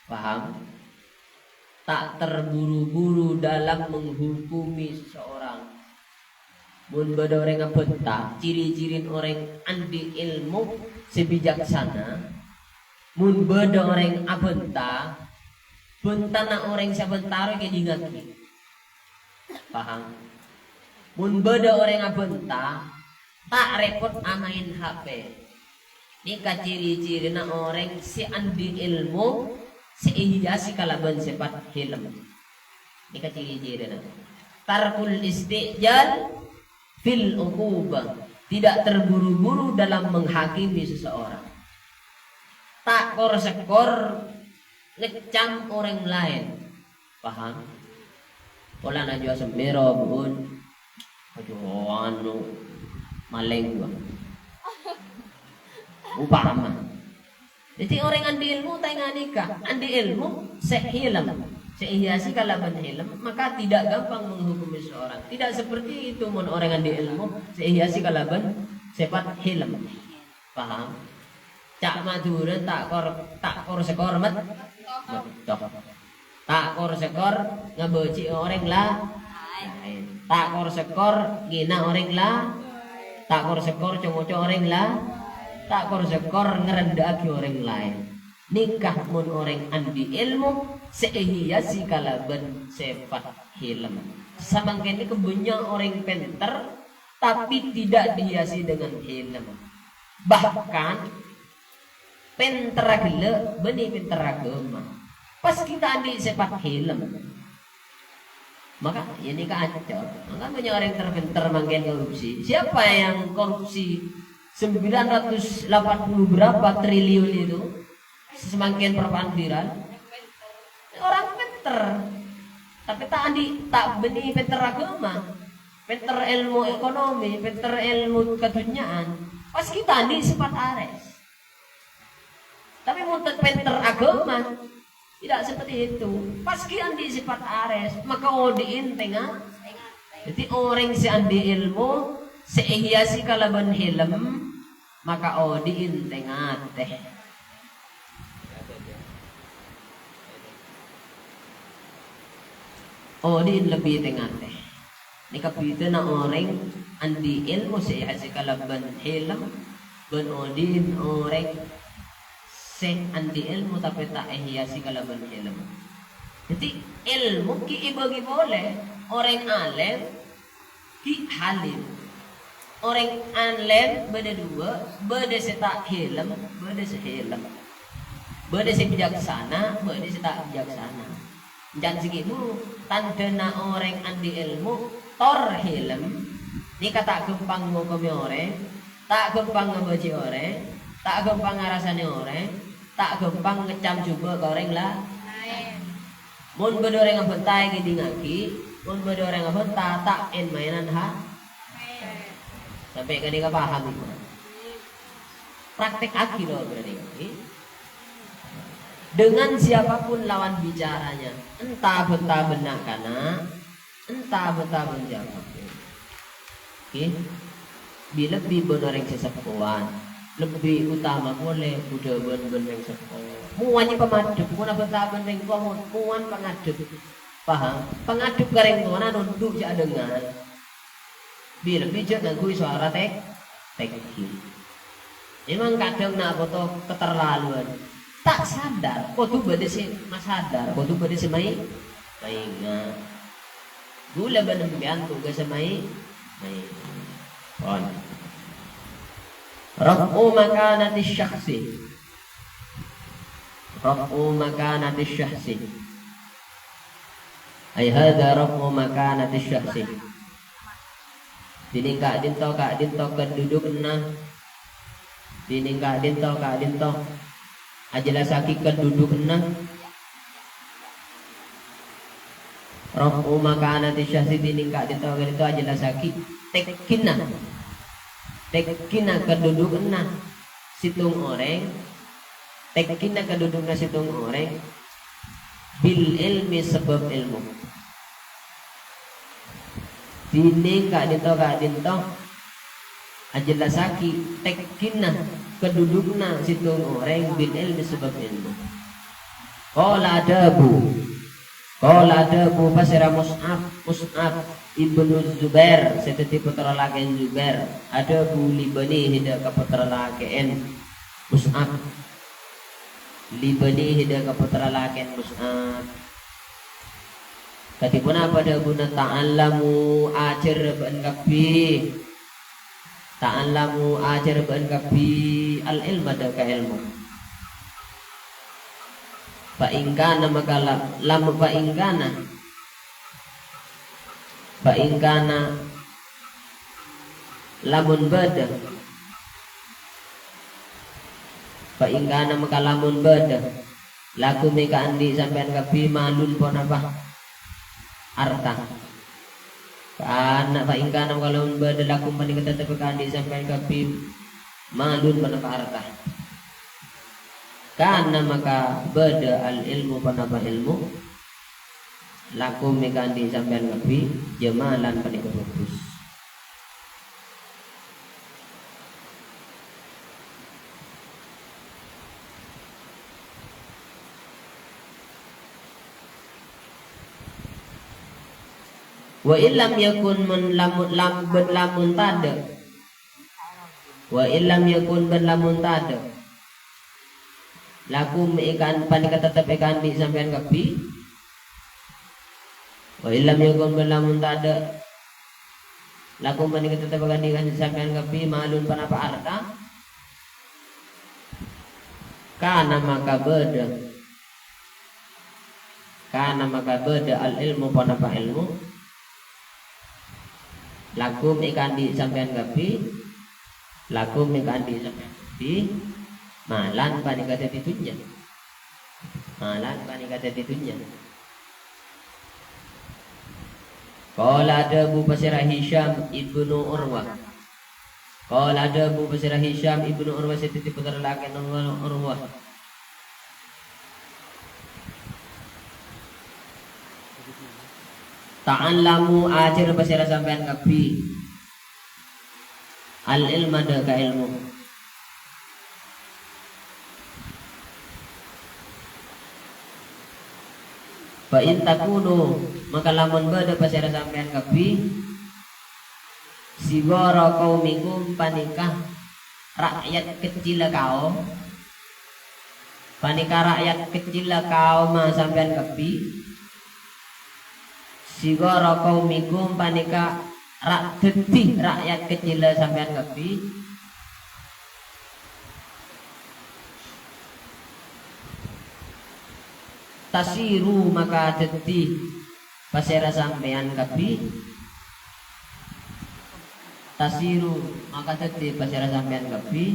Paham? Tak terburu-buru dalam menghukumi seseorang. Mon bâdâ orèng abhânta, ciri-cirina orèng andi' èlmo sè bijaksana. Mon bâdâ orèng abhânta, bhântana orèng sè abhânta rowa èkèdingngaghi. Paham? Mon bâdâ orèng abhânta, ta' rèpot amaèn H P. Nèka ciri-cirina orèng sè andi' èlmo sè èhiasi kalabân sèpat hilem. Nèka ciri-cirina. Tarkul istijal fil uqubah. Tidak terburu-buru dalam menghakimi seseorang. Ta' kor-sekor ngècam orèng laèn. Paham? Polana jâ' semmèro, bun. Aduh, anu, malèng, bun. Upama. Jadi, orèng andi' èlmo ta' ènga' nèka, andi' èlmo sè hilem, sè èhiasi kalabân hilem, maka tidak gampang menghukumi seseorang. Tidak seperti itu mon orèng andi' èlmo sè èhiasi kalabân sèpat hilem. Paham? Ca' Madhurâ ta' kor-, ta' kor-sekor met-, mettok. Ta' kor-sekor ngabâji'i orèng la-, laèn. Ta' kor-sekor ngèna orèng la-, ta' kor-sekor co-ngoco orèng la-, ta' kor-sekor ngarendhâ'aghi orèng laèn. Nèka mon orèng andi' èlmo sè èhiasi kalabân sèpat hilem. Samangkèn nèka bânnya' orèng pènter, tapi tidak dihiasi dengan hilem. Bahkan, pènterra ghellâ' bânnè pènterra aghâma. Pas kita andi' sèpat hilem. Maka, ya nèka ancor. Maka bânnya' orèng ter-pènter mangkèn korupsi. Siapa yang korupsi sembilan ratus delapan puluh berapa triliun itu? Samangkèn perpa'an viral. Orèng pènter. Tapè ta' andi', ta' bânnè pènter aghâma. Pènter èlmo ekonomi, pènter èlmo kadhunnya'an. Pas kita andi' sèpat arès. Tapè mon ta' pènter aghâma, tidak seperti itu. Pas ghi' andi' sèpat arès, maka odi'in tènga-, dhâddhi orèng sè andi' èlmo, sè èhiasi kalabân hilem, maka odi'in tè-ngatè. Odi'in lebbi tè-ngatè. Nèka bhidhâna orèng andi' èlmo sè èhiasi kalabân hilem bân odi'in orèng sè andi' èlmo tapè ta' èhiasi kalabân hilem. Dhâddhi, èlmo ghi' èbâgi polè, orèng alèm ghi' halim. Orèng alèm bâdâ duwâ', bâdâ sè ta' hilem, bâdâ sè hilem. Bâdâ sè bijaksana, bâdâ sè ta' bijaksana. Can sè ghi' buru, tandhâna orèng andi' èlmo, tor hilem, nèka ta' ghâmpang ngokomè orèng, ta' ghâmpang ngabâji'i orèng, ta' ghâmpang ngarasanè orèng, ta' ghâmpang ngècam jhubâ' ka orèng la-, laèn. Mon bâdâ orèng abhânta èkèdingngaghi, mon bâdâ orèng abhânta ta' èn-maènan ha-, sampè' ghânèka paham, Ibu? Praktèkaghi, lho, berarti. Dengan siapapun lawan bicaranya, entah abhânta bân na'-kana', entah abhânta bân sapa. Oke. Bi-, lebbi bân orèng sè seppowan. Lebbi utama polè bhudhâ bân, bân rèng seppo. Mowan pamadhep, mon abhânta bân rèng towa, mon-, mowan pangadhep. Paham? Pangadhep ka rèng towana nondhu' jhâ' adhângar. Bi-, lebbi jhâ' ngangghuy sowara tè-, tèngghi. Memang kadhâng na' poto keterlaluan. Ta' sadar, kodhu bâdâ sè masadar, kodhu bâdâ sè mai-, maingat. Ghulâ bân sampèyan tugas sè mai-, maingat. Pon. Raf'u makanati syakhsi. Raf'u makanati syakhsi. Ai hadza raf'u makanati syakhsi. Dhinèng ka'dinto, ka'dinto kedudukanna. Dhinèng ka'dinto, ka'dinto Ajellasaghi kadudukanna. Raf'u makanati syakhsi, dhinèng ka'dinto ka'dinto ajellasaghi tèngghina. Tèngghina kadudukanna sèttong orèng. Tèngghina kadudukanna sèttong orèng bil ilmi, sabâb èlmo. Dhinèng ka'dinto ka'dinto ajellasaghi tèngghina kadudukanna sèttong orèng bil ilmi, sabâb èlmo. Qala adhâbu. Qala adhâbu, pasèra Mus'ab, Mus'ab ibnu Zubair, sè dhâddhi pottra lakèna Zubair, adhâbu li banihi, dâ' ka pottra lakèna Mus'ab. Li banihi, dâ' ka pottra lakèna Mus'ab. Kadhi ponapa dhâbuna, "Ta'allamu, ajhâr bâ'na kabbhi. Ta'allamu, ajhâr bâ'na kabbhi, al-ilma, dâ' ka èlmo." Fa in kana, maka la-, lam-, fa in kana, fa in kana, lamon bâdâ, fa in kana, maka lamon bâdâ, lakum è kaandi' sampèyan kabbhi, malun, ponapa? Arta. Kana, fa in kana, maka lamon bâdâ, lakum, panèka teptep è kaandi' sampèyan kabbhi, malun, ponapa? Arta. Kana, maka bâdâ, al-ilmu, ponapa èlmo? Lakum, è kaandi' sampèyan kabbhi, jamalan, panèka bhâghus. Wa illam yakun, mon lamun, lam-, bân lamun tadâ'. Wa illam yakun, bân lamun tadâ'. Lakum, è kan-, panèka teptep è kaandi' sampèyan kabbhi. Wa illam yakun, bân lamun tadâ'. Lakum, panèka teptep è kaandi' kan sampèyan kabbhi, malun, ponapa? Arta. Kana, maka bâdâ. Kana, maka bâdâ, al-ilmu, ponapa èlmo? Lakum, è kaandi' sampèyan kabbhi. Lakum, è kaandi' sampèyan kabbhi. Malan, panèka dhâddhi dhunnya. Malan, panèka dhâddhi dhunnya. Qala adhâbu, pasèra Hisyam ibnu Urwah. Qala adhâbu, pasèra Hisyam ibnu Urwah, sè dhâddhi pottra lakèna Urwah. Ta'allamu, ajhâr, pasèra sampèyan kabbhi, al-ilma, dâ' ka èlmo. Fa in takunu, maka lamon bâdâ, pasèra sampèyan kabbhi, sighara qaumikum, panèka ra'yat keccilla kaom, panèka ra'yat keccilla kaomma sampèyan kabbhi. Sighara qaumikum, panèka ra-, dhâddhi ra'yat keccilla sampèyan kabbhi. Tasiru, maka dhâddhi pasèra sampèyan kabbhi. Tasiru, maka dhâddhi pasèra sampèyan kabbhi.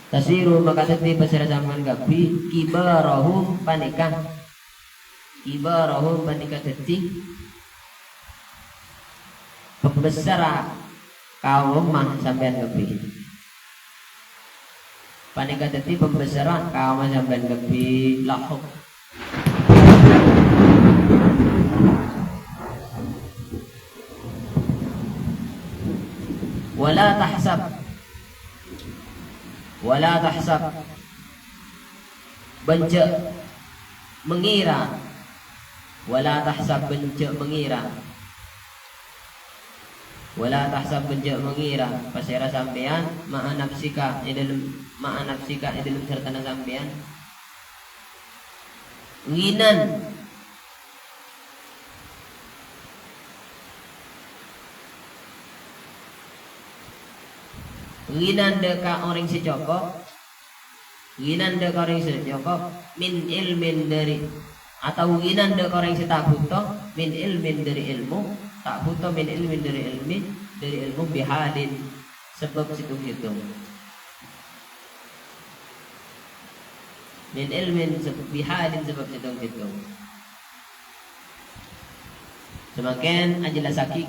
Tasiru, maka dhâddhi pasèra sampèyan kabbhi. Kibarahum, panèka. Kibarahum, panèka dhâddhi pembesarra kaomma sampèyan kabbhi. Panèka dhâddhi pembesarra kaomma sampèyan kabbhi. Lahuk. Wala tahsab. Wala tahsab. Bân jhâ' mangèra. Wala tahsab, bân jhâ' mangèra. Wala tahsab, bân jhâ' mangèra. Pasèra sampèyan, ma'a nafsika, è dâlem, ma'a nafsika, è dâlem sartana sampèyan. Ghinan. Ghinan dâ' ka orèng sè cokop. Ghinan dâ' ka orèng sè cokop. Min ilmin, dâri, atau ghinan dâ' ka orèng sè ta' bhuto. Min ilmin, dâri èlmo. Ta' bhuto min ilmin, dâri èlmi, dâri èlmo bihalin. sabâb sèttong-sèttong. Min ilmin sab-, bihalin sabâb sèttong-sèttong. Samakèn ajellassaghi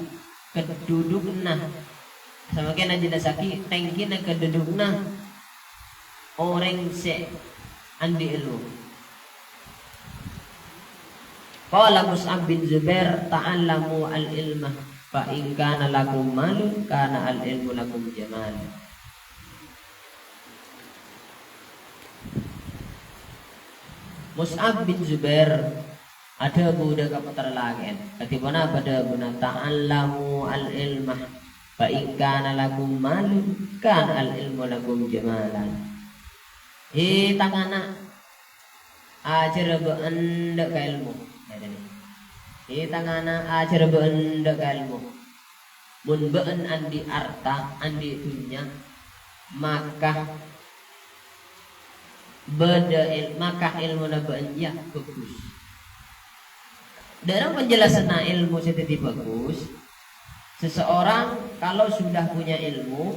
kadhudhughânna, samakèn ajellassaghi tèngghina kadhudhughânna orèng sè andi' èlmo. Qala Mus'ab bin Zubair, "Ta'allamu al-ilma, fa in kana lakum malun, kana al-ilmu lakum jamal." Mus'ab bin Zubair adhâbu dâ' ka pottra lakè'en. Kadhi ponapa dhâbuna, "Ta'allamu al-ilma, fa in kana lakum malun, kana al-ilmu lakum jamalan." He, tang ana', ajhârâ bâ'en dâ' ka èlmo. He, tang ana', ajhârâ bâ'en dâ' ka èlmo. Mon bâ'en andi' arta, andi' dhunnya, maka bâdâ èl-, maka èlmona bâ'en jiyâ bhâghus. Dâlem penjelasanna èlmo sè dhâddhi bhâghus, seseorang kalau sudah punya ilmu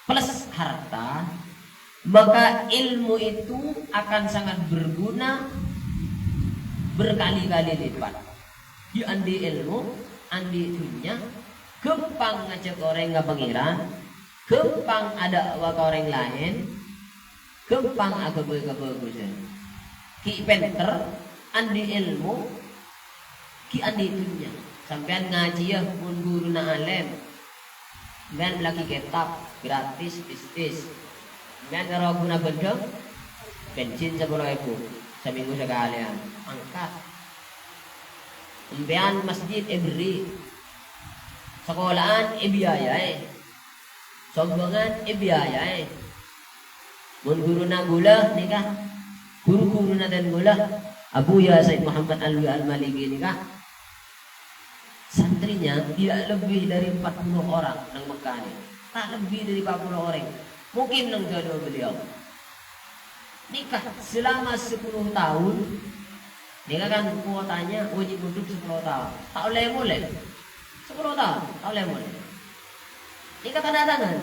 plus harta, maka ilmu itu akan sangat berguna berkali-kali lipat. Jiyâ andi' èlmo, andi' dhunnya, ghâmpang ngajhâk orèng ka Pangèran, ghâmpang adâ'wa ka orèng laèn, ghâmpang aghâbây kabhâghusân. Ghi' pènter, andi' èlmo, ghi' andi' dhunnya. Sampèyan ngajhiyâ mon ghuruna alèm, sampèyan mellèaghi kètab gratis, bisnis. Sampèyan karo ghuna bhândhâng, bensin sapolo èbu, samènggu sakalèyan, angkat. Sampèyan masjid èberri', sakola'an èbiayaè, sombhângan èbiayaè. Mon ghuruna ghulâ nèka, ghuru-ghuruna dân ghulâ, Abuya Said Muhammad Alwi Al-Maliki nèka, santrinya tidak lebih dari empat puluh orang neng Mekkah nè. Ta' lebbi dâri empat puluh orèng. Mungkin neng jhâlâ beliau. Nèka selama sepuluh tahun, nèka kan kuotanya wajib mondhuk sepuluh tahun. Ta' ollè molè. Sepuluh tahun, ta' ollè molè. Nèka tanda tangan.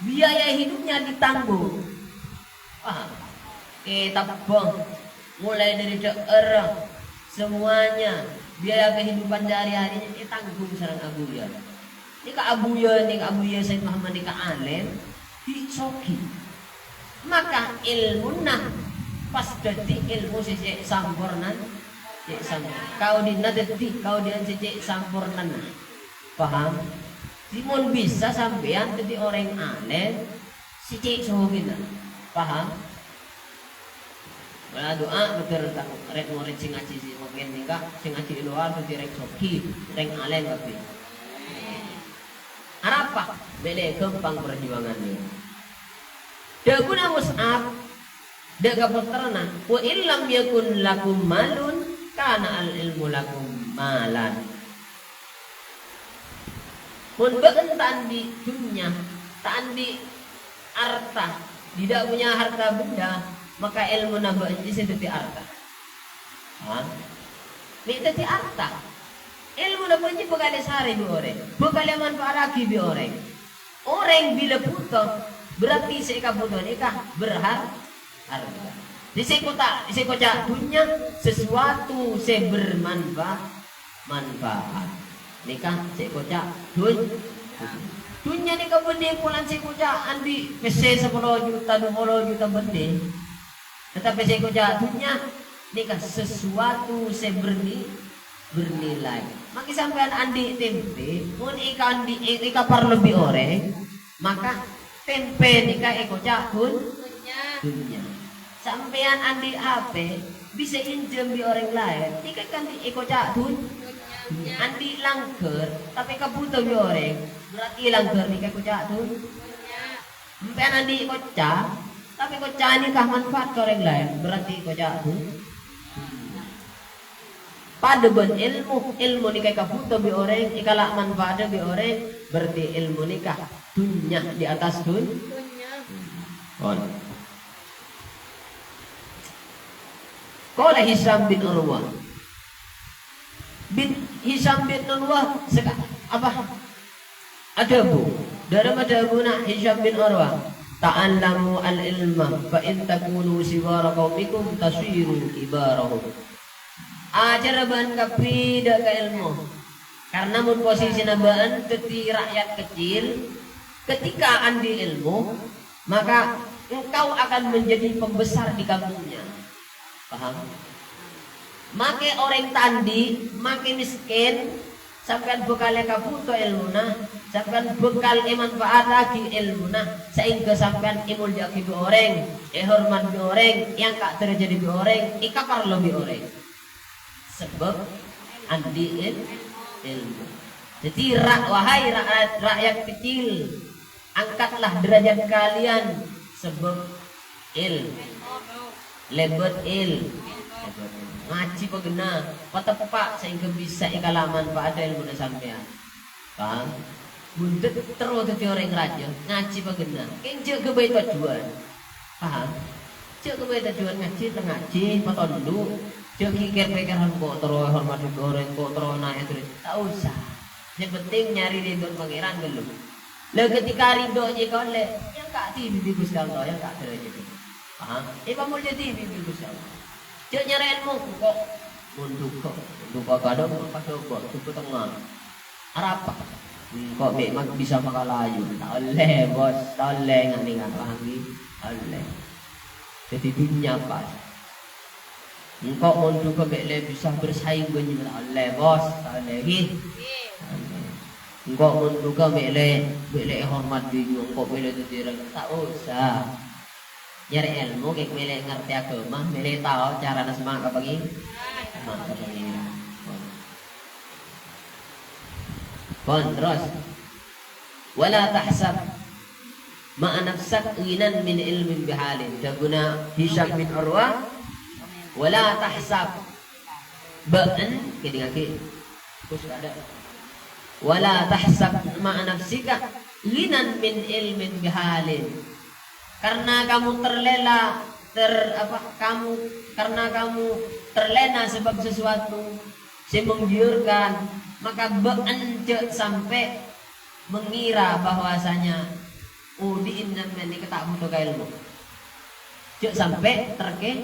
Biaya hidupnya ditanggung. Paham? Kètab bâng, mulai dari dâ'âr, semuanya, biaya kehidupan sehari-harinya ètanggung sareng Abuya. Nèka Abuya, nèka Abuya Said Muhammad nèka alèm, ghi' soghi. Maka èlmona pas dhâddhi èlmo sè cè' sampornan, cè' sam-, kaodi'na dhâddhi kaodi'an sè cè' sampornana. Paham? Dhâddhi mon bisa sampèyan dhâddhi orèng alèm sè cè' soghina. Paham? Mala du'a bhender ka rèd-morèd sè ngajhi sè mangkèn nèka, sè ngajhi è lowar dhâddhi rèng soghi, rèng alèm kabbhi. Arapa? Mèlè ghâmpang parjuwânganna. Dhâbuna Mus'ab, dâ' ka pottrana, "Wa illam yakun lakum malun, kana al-ilmu lakum malan." Mon bâ'en ta' andi' dhunnya, ta' andi' arta, tidak punya harta benda, maka èlmona bâ'en jiyâ sè dhâddhi arta. Ha? Mè' dhâddhi arta. Èlmona bâ'en jiyâ bhâkal èsarè bi' orèng, bhâkal èmanfaataghi bi' orèng. Orèng bilâ bhuto, berarti sè èkabhuto nèka berhar-, harga. Sè èkoca', sè èkoca' dhunnya sesuatu sè bermanfa-, manfaat. Nèka sè èkoca' dhun-, dhunnya nèka bânnè polana sè èkoca' andi' pèssè sapolo juta, dupolo juta bânnè. Tatapè sè èkoca' dhunnya nèka sesuatu sè berni-, bernilai. Mangkè sampèyan andi' tèmpè, mon èka andi', è-, èkaparlo bi' orèng, maka tèmpè nèka èkoca' dhun-, dhunnya. Sampèyan andi' H P, bisa ènjhâm bi' orèng laèn, nèka kan èkoca' dhun-, dhunnya. Andi' langghâr, tapè èkabhuto bi' orèng, berarti langghâr nèka èkoca' dhun-, Sampèyan andi' koca', tapè koca' nèka manfaat ka orèng laèn, berarti koca' dhunnya. Padâ bân èlmo, èlmo nèka èkabhuto bi' orèng, èkala' manfaadhâ bi' orèng, berarti èlmo nèka dhunnya di atas dhun-, dhunnya. Pon. Qala Hisam bin Urwah. Bin Hisam bin Urwah seka-, apa? Adhâbu, Dhâremma dhâbuna Hisyam bin Urwah, "Ta'allamu al-ilma, fa in takunu siwara qaumikum tasiru kibarahum." Ajhârâ bâ'ân kabbhi dâ' ka èlmo, karna mon posisina bâ'ân dhâddhi rakyat kecil, ketika andi' èlmo, maka engkau akan menjadi pembesar di kampungnya. Paham? Make orèng ta' andi', make miskin, sampèyan bhâkal èkabhuto èlmona, sampèyan bhâkal èmanfaataghi èlmona, saèngghâ sampèyan èmolja'aghi bi' orèng, èhormat bi' orèng, èangka' dârâjhâddhâ bi' orèng, èkaparlo bi' orèng. Sabâb andi' èl-, èlmo. Dhâddhi, ra-, wahai ra-, rakyat kecil, angkatlah derajat kalian, sabâb èl-, lèbât èl-, lèbât èl-, ngajhi paghenna, pateppa' saèngghâ bisa èkala manfaat èlmona sampèyan. Paham? Bundut terro dhâddhi orèng rajâ, ngajhi paghenna. Kèng jhâ' ghâbây tojjhuwân. Paham? Jhâ' ghâbây tojjhuwân ngajhi, ta' ngajhi, patondhu'. Jhâ' ghi' kèr-pèkkèran engko' terro èhormat bi' orèng, engko' terro ènaè dârâjhât. Ta' osa. Sè penting nyarè ridhona Pangèran ghâllu. Lah, ketika ridho jiyâ kaulâ, èangka' dhibi' bi' Ghustè Allah, èangka' dârâjhât. Paham? Èpamolja dhibi' bi' Ghustè Allah. Jhâ' nyarè èlmo, engko' mondhughâ, mondhughâ kadhâng, kadhâng, kadhâng, kadhâng. Arapa? Engko' mè' ma-, bisa makala ayu. Ta' ollè, Bos. Ta' ollè, nga'-, nènga', paham, ghi? Ta' ollè. Dhâddhi dhunnya pas. Engko' mondhughâ mè' lè bisa bersaing bân nyo'on, ta' ollè, Bos. Ta' ollè, ghi? Ta' ollè. Engko' mondhughâ mè' lè, mè' lè èhormat bi' nyo'on, engko' mè' lè dhâddhi rèng. Ta' osa. Nyarè èlmo ghi' mè' lè ngartè aghâma, mè' lè tao carana sèma' ka Pangè-, sèma' ka Pangèran. Pon, terros. "Wala tahsab ma'a nafsik ghinan min ilmin bihalin." Dhâbuna Hisyam bin Urwah, "Wala tahsab." Bâ'ân, kèdingngaghi. Fokus ka adâ'. "Wala tahsab ma'a nafsika ghinan min ilmin bihalin." Karena kamu terlena, ter-, apa, kamu, karena kamu terlena sebab sesuatu sè menggiurkan, maka bâ'ân jhâ' sampè' mengira bahwasanya odi'na sampèyan nèka ta' bhuto ka èlmo. Jhâ' sampè' terke-,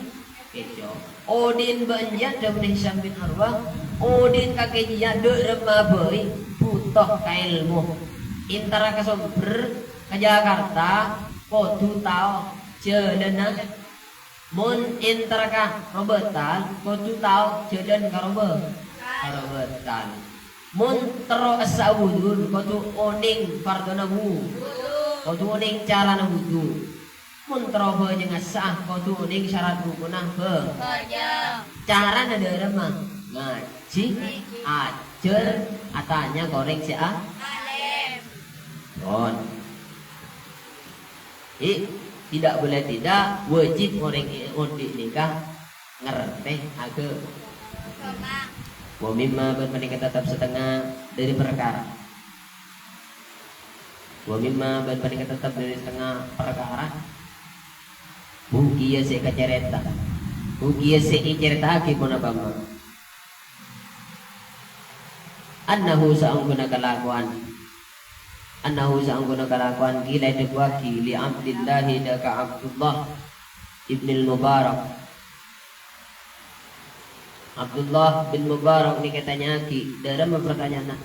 keco. Odi'na bâ'ân jiyâ, dhâbuna Hisyam bin Urwah, odi'na kakè jiyâ dâ' remma bhâi bhuto ka èlmo. Entara ka Sombher ka Jakarta kodhu tao jhâlânna. Mon entara ka Robatal, kodhu tao jhâlân ka Roba-, ka Robatal. Mon terro essa' wudhu, kodhu onèng fardhona wu-, kodhu onèng carana wudhu. Mon terro bhâjâng essa', kodhu onèng syarat rukuna bhâ-, carana dâ' remma, ngajhi, ajhâr, atanya ka orèng sè a-, pon. I, tidak boleh tidak, wajib orèng è-, odi' nèka ngartè aghâ-, wa mimma bân panèka teptep satengnga dâri parkara. Wa mimma bân panèka teptep dâri satengnga parkara. Hukiya sè èkacarèta. Hukiya sè ècarèta'aghi ponapa, ma? Annahu saongghuna kalakowan. Annahu saongghuna kalakowan qila èdhâbuwaghi li Abdillahi dâ' ka Abdullah ibnil Mubarak. Abdullah bin Mubarak nèka ètanya'aghi, dâ' remma partanyaanna,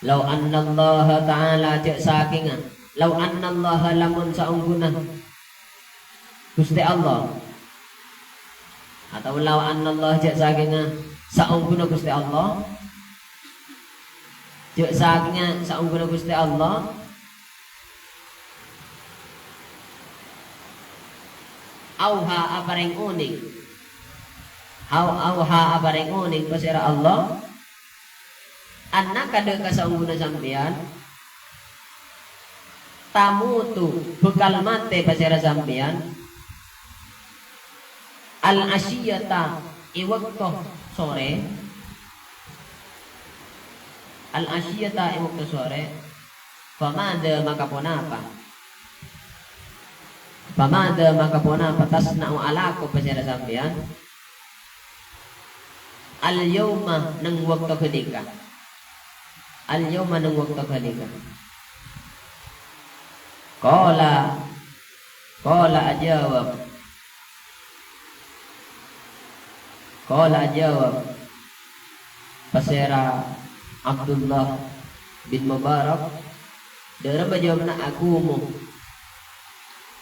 "Lau annallaha ta'ala," jhâ' sakèngnga, "lau annallaha," lamon saongghuna Ghustè Allah. Atawa lau annallaha, jhâ' sakèngnga saongghuna Ghustè Allah. Jhâ' sakèngnga saongghuna Ghustè Allah. Auha aparèng onèng. Au-, auha aparèng onèng pasèra Allah. Anna kadâ' ka saongghuna sampèyan, tamutu bhâkal matè pasèra sampèyan, al-asyiyata è bâkto sorè, al-asyiyata è bâkto sorè, famadza maka ponapa? Famadza maka ponapa tasna'u alako pasèra sampèyan? Al-yauma neng bâkto ghânèka. Al-yauma neng bâkto ghânèka. Qala, qala ajâwâb. Qala ajâwâb. Pasèra Abdullah bin Mubarak, dhâremma jâwâbbhâ, "Aqumu,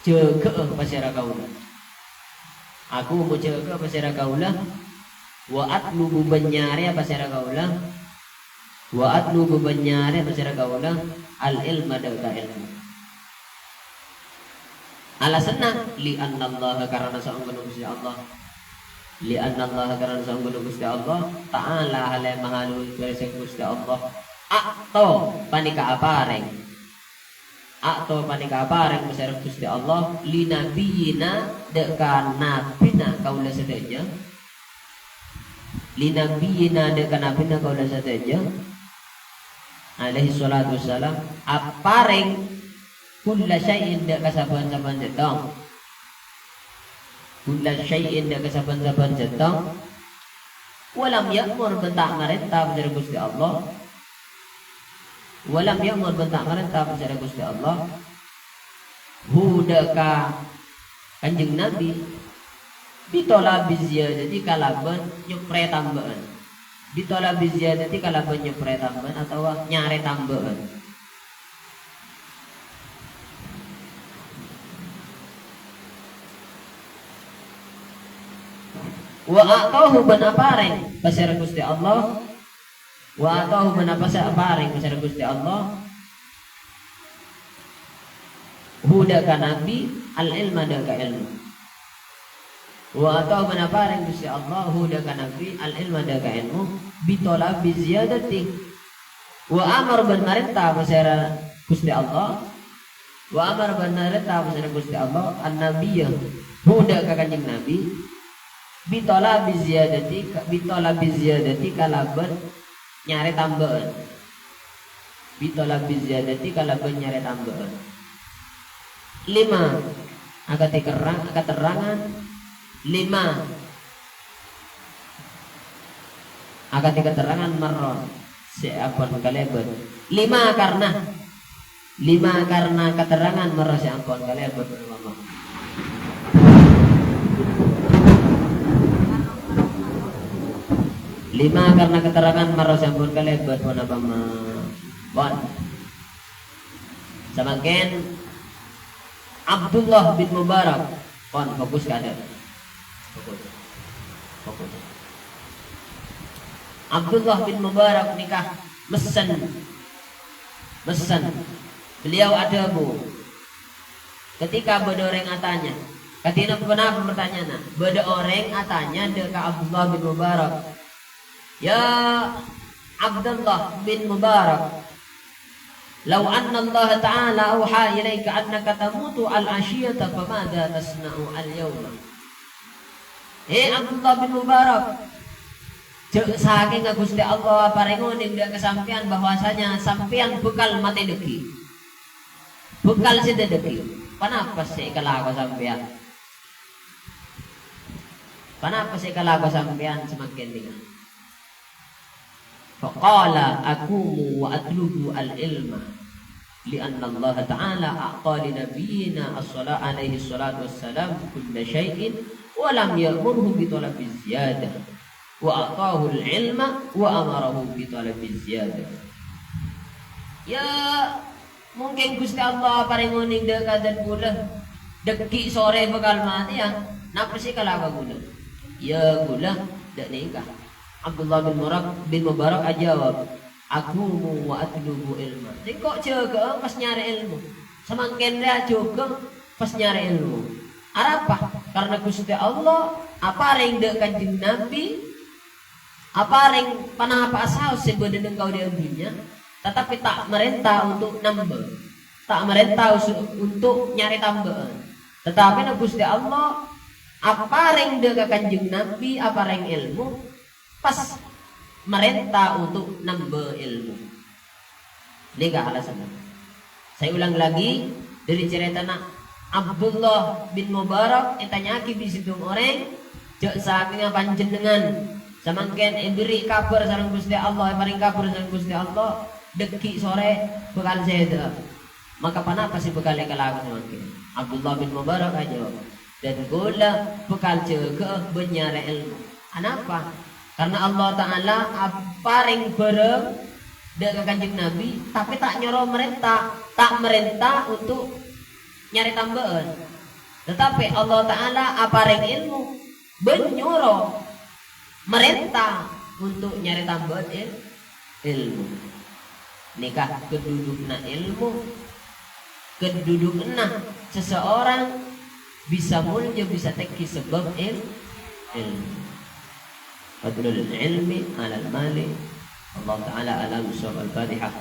jâgâ'â pasèra kaulâ. Aqumu, jâgâ'â pasèra kaulâ. Wa atlubu, bân nyarèya pasèra kaulâ. Wa atlubu, bân nyarèya pasèra kaulâ. Al-ilma, dhâ' ka èlmo." Alasanna, "Li'annallaha," karana saongghuna Ghustè Allah. "Li'annallaha," karana saongghuna Ghustè Allah, "Ta'ala," halè maha luwur bhârâs Ghustè Allah, "a'ta," panèka aparèng. "A'ta," panèka aparèng pasèra Ghustè Allah, "li nabiyyina," dhâ' ka nabina kaulâ sadhâjâ. "Li nabiyyina," dhâ' ka nabina kaulâ sadhâjâ, alaihi shalatu wassalam, aparèng "kulla syai'in," dhâ' ka sabhân-sabhân sèttong. "Kulla syai'in," dhâ' ka sabhân-sabhân sèttong. "Wa lam ya'mur," bân ta' marènta, pasèra Ghustè Allah. "Wa lam ya'mur," bân ta' marènta, pasèra Ghustè Allah. "Hu," dhâ' ka Kanjeng Nabi, "bi thalabi ziyadati," kalabân nyoprè tambâ'ân. "Bi thalabi ziyadati," kalabân nyoprè tambâ'ân otabâ nyarè tambâ'ân. "Wa a'tahu," bân aparèng pasèra Ghustè Allah. "Wa a'tahu," bân apa sè aparèng pasèra Ghustè Allah. "Hu," dhâ' ka Nabi, "al-ilma," dhâ' ka èlmo. "Wa a'tahu," bân aparèng Ghustè Allah, "hu," dhâ' ka Nabi, "al-ilma," dhâ' ka èlmo, "bi thalabi ziyadati." "Wa amar," bân marènta pasèra Ghustè Allah. "Wa amar," bân marènta pasèra Ghustè Allah, "an-nabiyya," hu, dhâ' ka Kanjeng Nabi, "bi thalabi ziyadati," ka-, "bi thalabi ziyadati," kalabân nyarè tambâ'ân. "Bi thalabi ziyadati," kalabân nyarè tambâ'ân. Lima, akadhi kerrang-, katerrangan. Lima, akadhi katerrangan marra sè ampon kalèbât. Lima karna, lima karna katerrangan marra sè ampon kalèbât. Lima karna katerrangan marra sè ampon kalèbât, ponapa ma-, pon. Samangkèn Abdullah bin Mubarak. Pon, fokus ka adâ'. Fokus. Fokus. Abdullah bin Mubarak nèka messen. Messen. Beliau adhâbu, ketika bâdâ orèng atanya, kadhi napa, ponapa partanya'anna? Bâdâ orèng atanya dhâ' ka Abdullah bin Mubarak, "Ya Abdullah bin Mubarak, law anna Allah Ta'ala awha ilaika annaka tamutu al-ashiyata, famadza tasna'u al-yauma?" He Abdullah bin Mubarak, jhâ' sakènga Ghustè Allah aparèng onèng dhâ' ka sampèyan bahwasanya sampèyan bhâkal matè dhâggi'. Bhâkal sèdhâ dhâggi'. Ponapa sè èkalako sampèyan? Ponapa sè èkalako sampèyan samangkèn nèka? Faqala, "Aqumu wa atlubu al-ilma, li'anna Allah Ta'ala a'ta li nabiyyina as-sala-, alaihi salatu wassalam kulla syai'in wa lam ya'murhu bi talabi ziyadah, wa a'tahu al-ilma wa amarahu bi talabi ziyadah." Ya, mungkin Ghustè Allah aparèng onèng dhâ' ka dân kaulâ, dhâggi' sorè bhâkal matèya, napa sè èkalako kaulâ? Ya, kaulâ, dhâ' nèka. Abdullah bin Murak-, bin Mubarak ajâwâb, "Aqumu wa atlubu ilma." Sèngko' jâgâ'â pas nyarè èlmo. Samangkèn rèya jhughân pas nyarè èlmo. Arapa? Karna Ghustè Allah aparèng dhâ' Kanjeng Nabi, aparèng ponapa'a saos sè bâdâ neng kaodi'ân dhunnya, tatapè ta' marènta untuk nambâ, ta' marènta usu-, untuk nyarè tambâ'ân. Tatapèna Ghustè Allah aparèng dhâ' ka Kanjeng Nabi, aparèng èlmo, pas marènta untuk nambâ èlmo. Nèka alasanna. Saya ulang lagi, dhâri carètana Abdullah bin Mubarak ètanya'aghi bi' sèttong orèng, "Jhâ' sakènga panjhennengngan samangkèn èberri' kabhâr sareng Ghustè Allah, èparèng kabhâr sareng Ghustè Allah, dhâggi' sorè bhâkal sèdhâ." Maka ponapa sè bhâkal èkalakon mangkèn? Abdullah bin Mubarak ajâwâb, "Dan kaulâ bhâkal jâgâ'â bân nyarè èlmo." Anapa? Karena Allah Ta'ala aparèng bhârâng dâ' ka Kanjeng Nabi, tapè ta' nyoro marènta, ta' marènta untuk nyarè tambâ'ân. Tetapi Allah Ta'ala aparèng èlmo bân nyoro marènta untuk nyarè tambâ'ân èl-, èlmo. Nèka kedudukanna èlmo, kedudukanna seseorang bisa molja, bisa tèngghi sabâb èl-, èlmo. Fadlul ilmi alal mali. Allah Ta'ala alam. Surah Al-Fatihah.